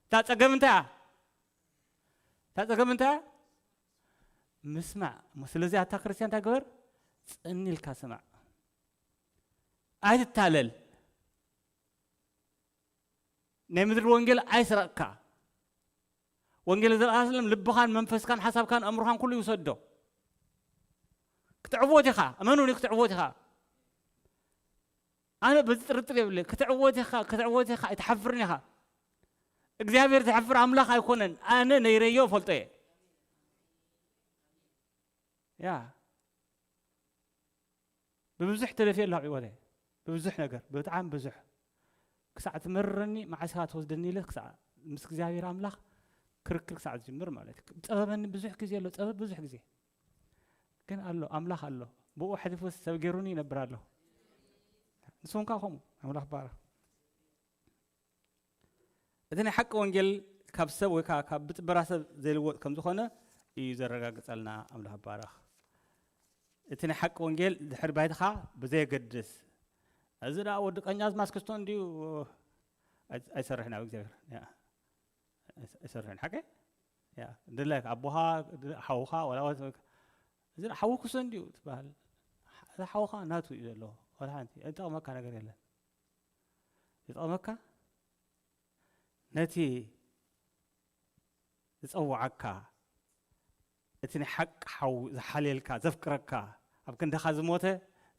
እታ ጸገም እንታይ እያ? እታ ጸገም እንታይ እያ? ምስማዕ። እሞ ስለዚ ኣታ ክርስትያን እንታይ ግበር? ጽን ኢልካ ስማዕ። ኣይትታለል። ናይ ምድሪ ወንጌል ኣይስረቕካ። ወንጌል ዘልኣለም ልብኻን መንፈስካን ሓሳብካን ኣእምሮኻን ኩሉ ይውሰዶ። ክትዕወት ኢኻ፣ እመኑኒ ክትዕወት ኢኻ። ኣነ በዚ ጥርጥር የብለይ። ክትዕወት ኢኻ፣ ክትዕወት ኢኻ፣ ኣይትሓፍርን ኢኻ። እግዚኣብሔር ዝሕፍር ኣምላኽ ኣይኮነን። ኣነ ነይረዮ እፈልጦ እየ። ያ። ብብዙሕ ተደፊኤ ኣለኹ ኣብ ህይወተይ። ብብዙሕ ነገር፣ ብጣዕሚ ብዙሕ። ክሳዕ ትመርረኒ፣ መዓስ ኢኻ ትወስደኒ ኢለ ክሳዕ ምስ እግዚኣብሔር ኣምላኽ ክርክር ክሳዕ ዝጅምር ማለት እዩ። ጸበበኒ ብዙሕ ግዜ ኣሎ፣ ጸበብ ብዙሕ ግዜ። ግን ኣሎ፣ ኣምላኽ ኣሎ። ብኡ ኣሕሊፉ ሰብ ገይሩኒ ይነብር ኣለኹ። ንስኹም ከኣ ከምኡ፣ ኣምላኽ ይባረኽ። እቲ ናይ ሓቂ ወንጌል ካብ ሰብ ወይ ከዓ ካብ ብጥበራ ሰብ ዘይልወጥ ከም ዝኾነ እዩ ዘረጋግጸልና። ኣምላኽ ይባረኽ። እቲ ናይ ሓቂ ወንጌል ድሕሪ ባይታኻ ብዘየገድስ፣ እዚ ደኣ ወዲ ቀኛዝማች ክስቶ እንድዩ ኣይ-፣ ኣይሰርሕን ኣብ እግዚኣብሔር። ያ። ኣይስ-፣ ኣይሰርሕን። ሓቂ? ያ። ድላይካ ኣቦኻ፣ ድ-፣ ሓውኻ፣ ወላ ወ-፣ እዚ ደኣ ሓዊ ክስቶ እንድዩ ትበሃል። እዚ ሓውኻ ናቱ እዩ ዘለዎ። ወላ ሓንቲ። ዝጠቕመካ ነገር የለን። ዝጠቕመካ ነቲ ዝጸውዓካ፣ እቲ ናይ ሓቂ ሓው ዝሓልየልካ፣ ዘፍቅረካ፣ ኣብ ክንድኻ ዝሞተ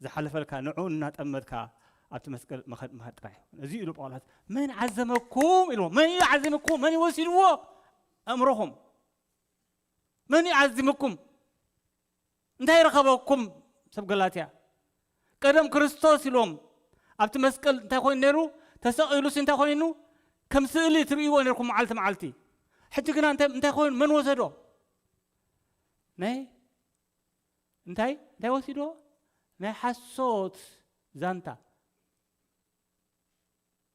ዝሓለፈልካ፣ ንዕኡ እናጠመትካ ኣብቲ መስቀል ምኻድ፣ ምኻድ ጥራሕ እዩ። እዚ ኢሉ ጳውሎስ፣ "መን ዓዘመኩም?" ኢልዎ። መን እዩ ዓዚምኩም? መን እዩ ወሲድዎ? ኣእምሮኹም። መን እዩ ዓዚምኩም? እንታይ ረኸበኩም? ሰብ ገላትያ፣ ቀደም ክርስቶስ ኢልዎም ኣብቲ መስቀል እንታይ ኮይኑ ነይሩ? ተሰቒሉስ እንታይ ኮይኑ? ከም ስእሊ ትርእይዎ ነይርኩም መዓልቲ መዓልቲ። ሕጂ ግና እንታይ፣ እንታይ ኮይኑ? መን ወሰዶ? ናይ እንታይ፣ እንታይ ወሲድዎ? ናይ ሓሶት ዛንታ፣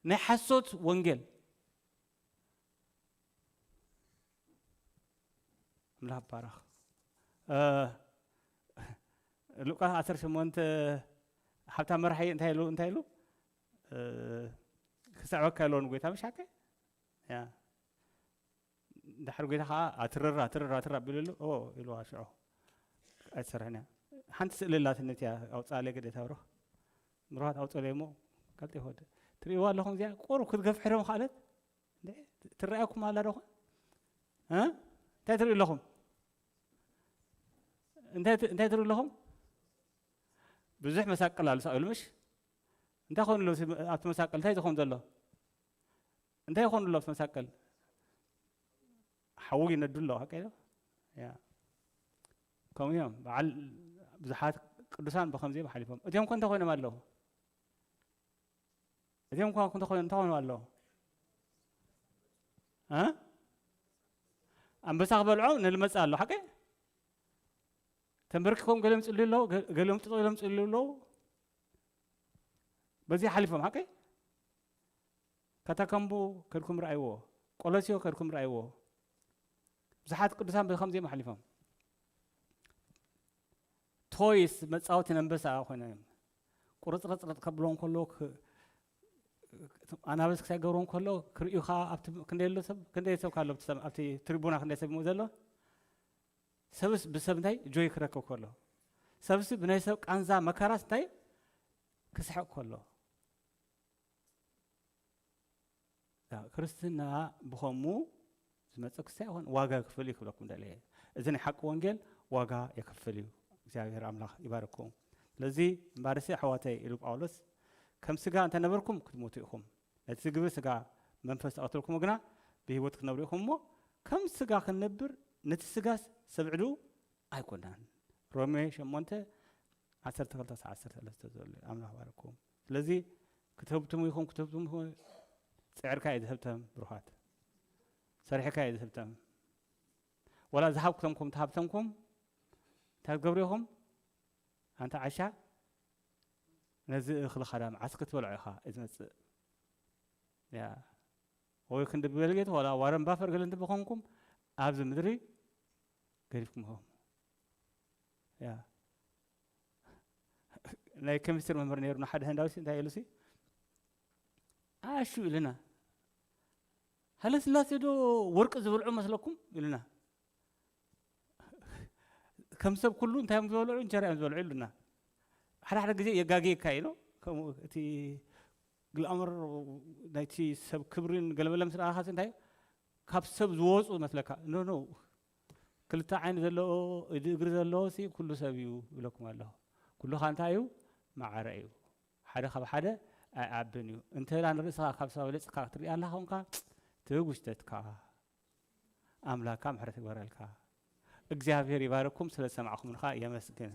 ናይ ሓሶት ወንጌል። ኣምላኽ ይባረኽ። እ፣ ሉቃስ ዓሰርተ ሸሞንተ፣ ሃብታም መራሒ እንታይ ኢሉ እንታይ ኢሉ ክስዕበካ ኣለዎ ንጎይታ፣ ምሽ ሓቀ? ያ እንድሕር ጎይታ ከዓ ኣትርር ኣትርር ኣትርር ኣቢሉሉ፣ ኦ ኢልዋ ሽዑ ኣይትሰርሕን እያ። ሓንቲ ስእሊ ኣላትነት እያ ኣውፅኣለይ ግዴታ ብሮ ምርዋት ኣውፅለይ እሞ ቀልጢ ወደ ትርእይዋ ኣለኹም። እዚኣ ቁሩብ ክትገፍሕ ዶ ምኻለት? ትረኣየኩም ኣላ ዶ? እንታይ ትርእዩ ኣለኹም? እንታይ ትርእዩ ኣለኹም? ብዙሕ መሳቅል ኣሎ ሳቅሉ ምሽ? እንታይ ኾኑ ኣሎ ኣብቲ መሳቅል? እንታይ ዝኾን ዘሎ? እንታይ ይኾኑ ኣሎ ኣብቲ መሳቅል? ሓዊ ይነዱ ኣሎ። ሓቀ ዶ? ያ ከምኡ እዮም። በዓል ብዙሓት ቅዱሳን ብኸምዚ እዮም ሓሊፎም። እዚኦም ኮ እንታይ ኮይኖም ኣለዉ? እዚኦም ኳ እንታይ ኮይኖም እንታይ ኮይኖም ኣለዉ? እ? ኣንበሳ ክበልዖም ንልመጽእ ኣሎ። ሓቀ? ተንበርኪኮም ገሊኦም ጽልዩ ኣለዉ፣ ገ- ገሊኦም ጥጥ ኢሎም ጽልዩ ኣለዉ። በዚ ሓሊፎም ሓቀ? ካታከምቡ ከድኩም ረኣይዎ፣ ቆሎስዮ ከድኩም ረኣይዎ። ብዙሓት ቅዱሳን ብከምዚኦም ሓሊፎም። ቶይስ መጻወቲ ኣንበሳ ኮይኖም እዮም። ቁርጽርጽርጥ ከብሎ እንከሎ ኣናብስ ክሳይ ገብሮ እንከሎ ክርእዩ ከዓ ኣብቲ ክንደይ ኣሎ ሰብ ክንደይ ሰብ ካሎ ኣብቲ ትሪቡና ክንደይ ሰብ ዘሎ ሰብስ ብሰብ እንታይ ጆይ ክረክብ ከሎ ሰብስ ብናይ ሰብ ቃንዛ መከራስ እንታይ ክስሕቅ ከሎ ክርስትና ብኸሙ ዝመፀ ክስታይ ይኾን ዋጋ ክፍል እዩ ክብለኩም ደለ። እዚ ናይ ሓቂ ወንጌል ዋጋ የክፍል እዩ። እግዚኣብሔር ኣምላኽ ይባርኩም። ስለዚ እምባርሲ ኣሕዋተይ ኢሉ ጳውሎስ ከም ስጋ እንተነበርኩም ክትሞቱ ኢኹም፣ ነቲ ግብሪ ስጋ መንፈስ ተቐትልኩሞ ግና ብህይወት ክትነብሩ ኢኹም እሞ ከም ስጋ ክንነብር ነቲ ስጋስ ሰብዕዱ ኣይኮናን። ሮሜ ሸሞንተ ዓሰርተ ክልተ ዓሰርተ ሰለስተ ዘሎ ኣምላኽ ባርኩም። ስለዚ ክትህብትሙ ኢኹም ክትህብትሙ ጽዕርካ እዩ ዝህብተም ብሩኻት፣ ሰሪሕካ እዩ ዝህብተም። ወላ ዝሃብኩተምኩም ተሃብተምኩም እንታይ ትገብሩ ኢኹም? ኣንታ ዓሻ ነዚ እኽሊ ካዳ መዓስ ክትበልዖ ኢኻ እዩ ዝመጽእ። ያ ወይ ክንዲ ቢል ጌት ዋላ ዋረን ባፈር ገለ እንተበኾንኩም ኣብዚ ምድሪ ገዲፍኩም ኢኹም። ያ ናይ ኬሚስትሪ መምህር ነይሩና ሓደ ህንዳዊ ሲ እንታይ ኢሉ ሲ ኣሹ ኢልና ሃለስላሴ ዶ ወርቂ ዝበልዑ መስለኩም ኢሉና። ከም ሰብ ኩሉ እንታይ እዮም ዝበልዑ እንጀራ እዮም ዝበልዑ ኢሉና። ሓደ ሓደ ግዜ የጋግየካ ኢሉ ከምኡ እቲ ግላመር ናይቲ ሰብ ክብርን ገለመለ ምስ ረኣኻሲ እንታይ ካብ ሰብ ዝወፁ መስለካ ኖ ኖ ክልተ ዓይኒ ዘለዎ ኢድ እግሪ ዘለዎ ሲ ኩሉ ሰብ እዩ ይብለኩም ኣለኹ። ኩሉኻ እንታይ እዩ ማዕረ እዩ። ሓደ ካብ ሓደ ኣይዓብን እዩ። እንተ ንርእስኻ ካብ ሰብ በሊፅካ ክትርኢ ኣላ ኾንካ ትጉሽተትካ ኣምላካ ምሕረት ይግበረልካ። እግዚኣብሔር ይባርኩም። ስለ ዝሰማዕኹምንኻ የመስግን።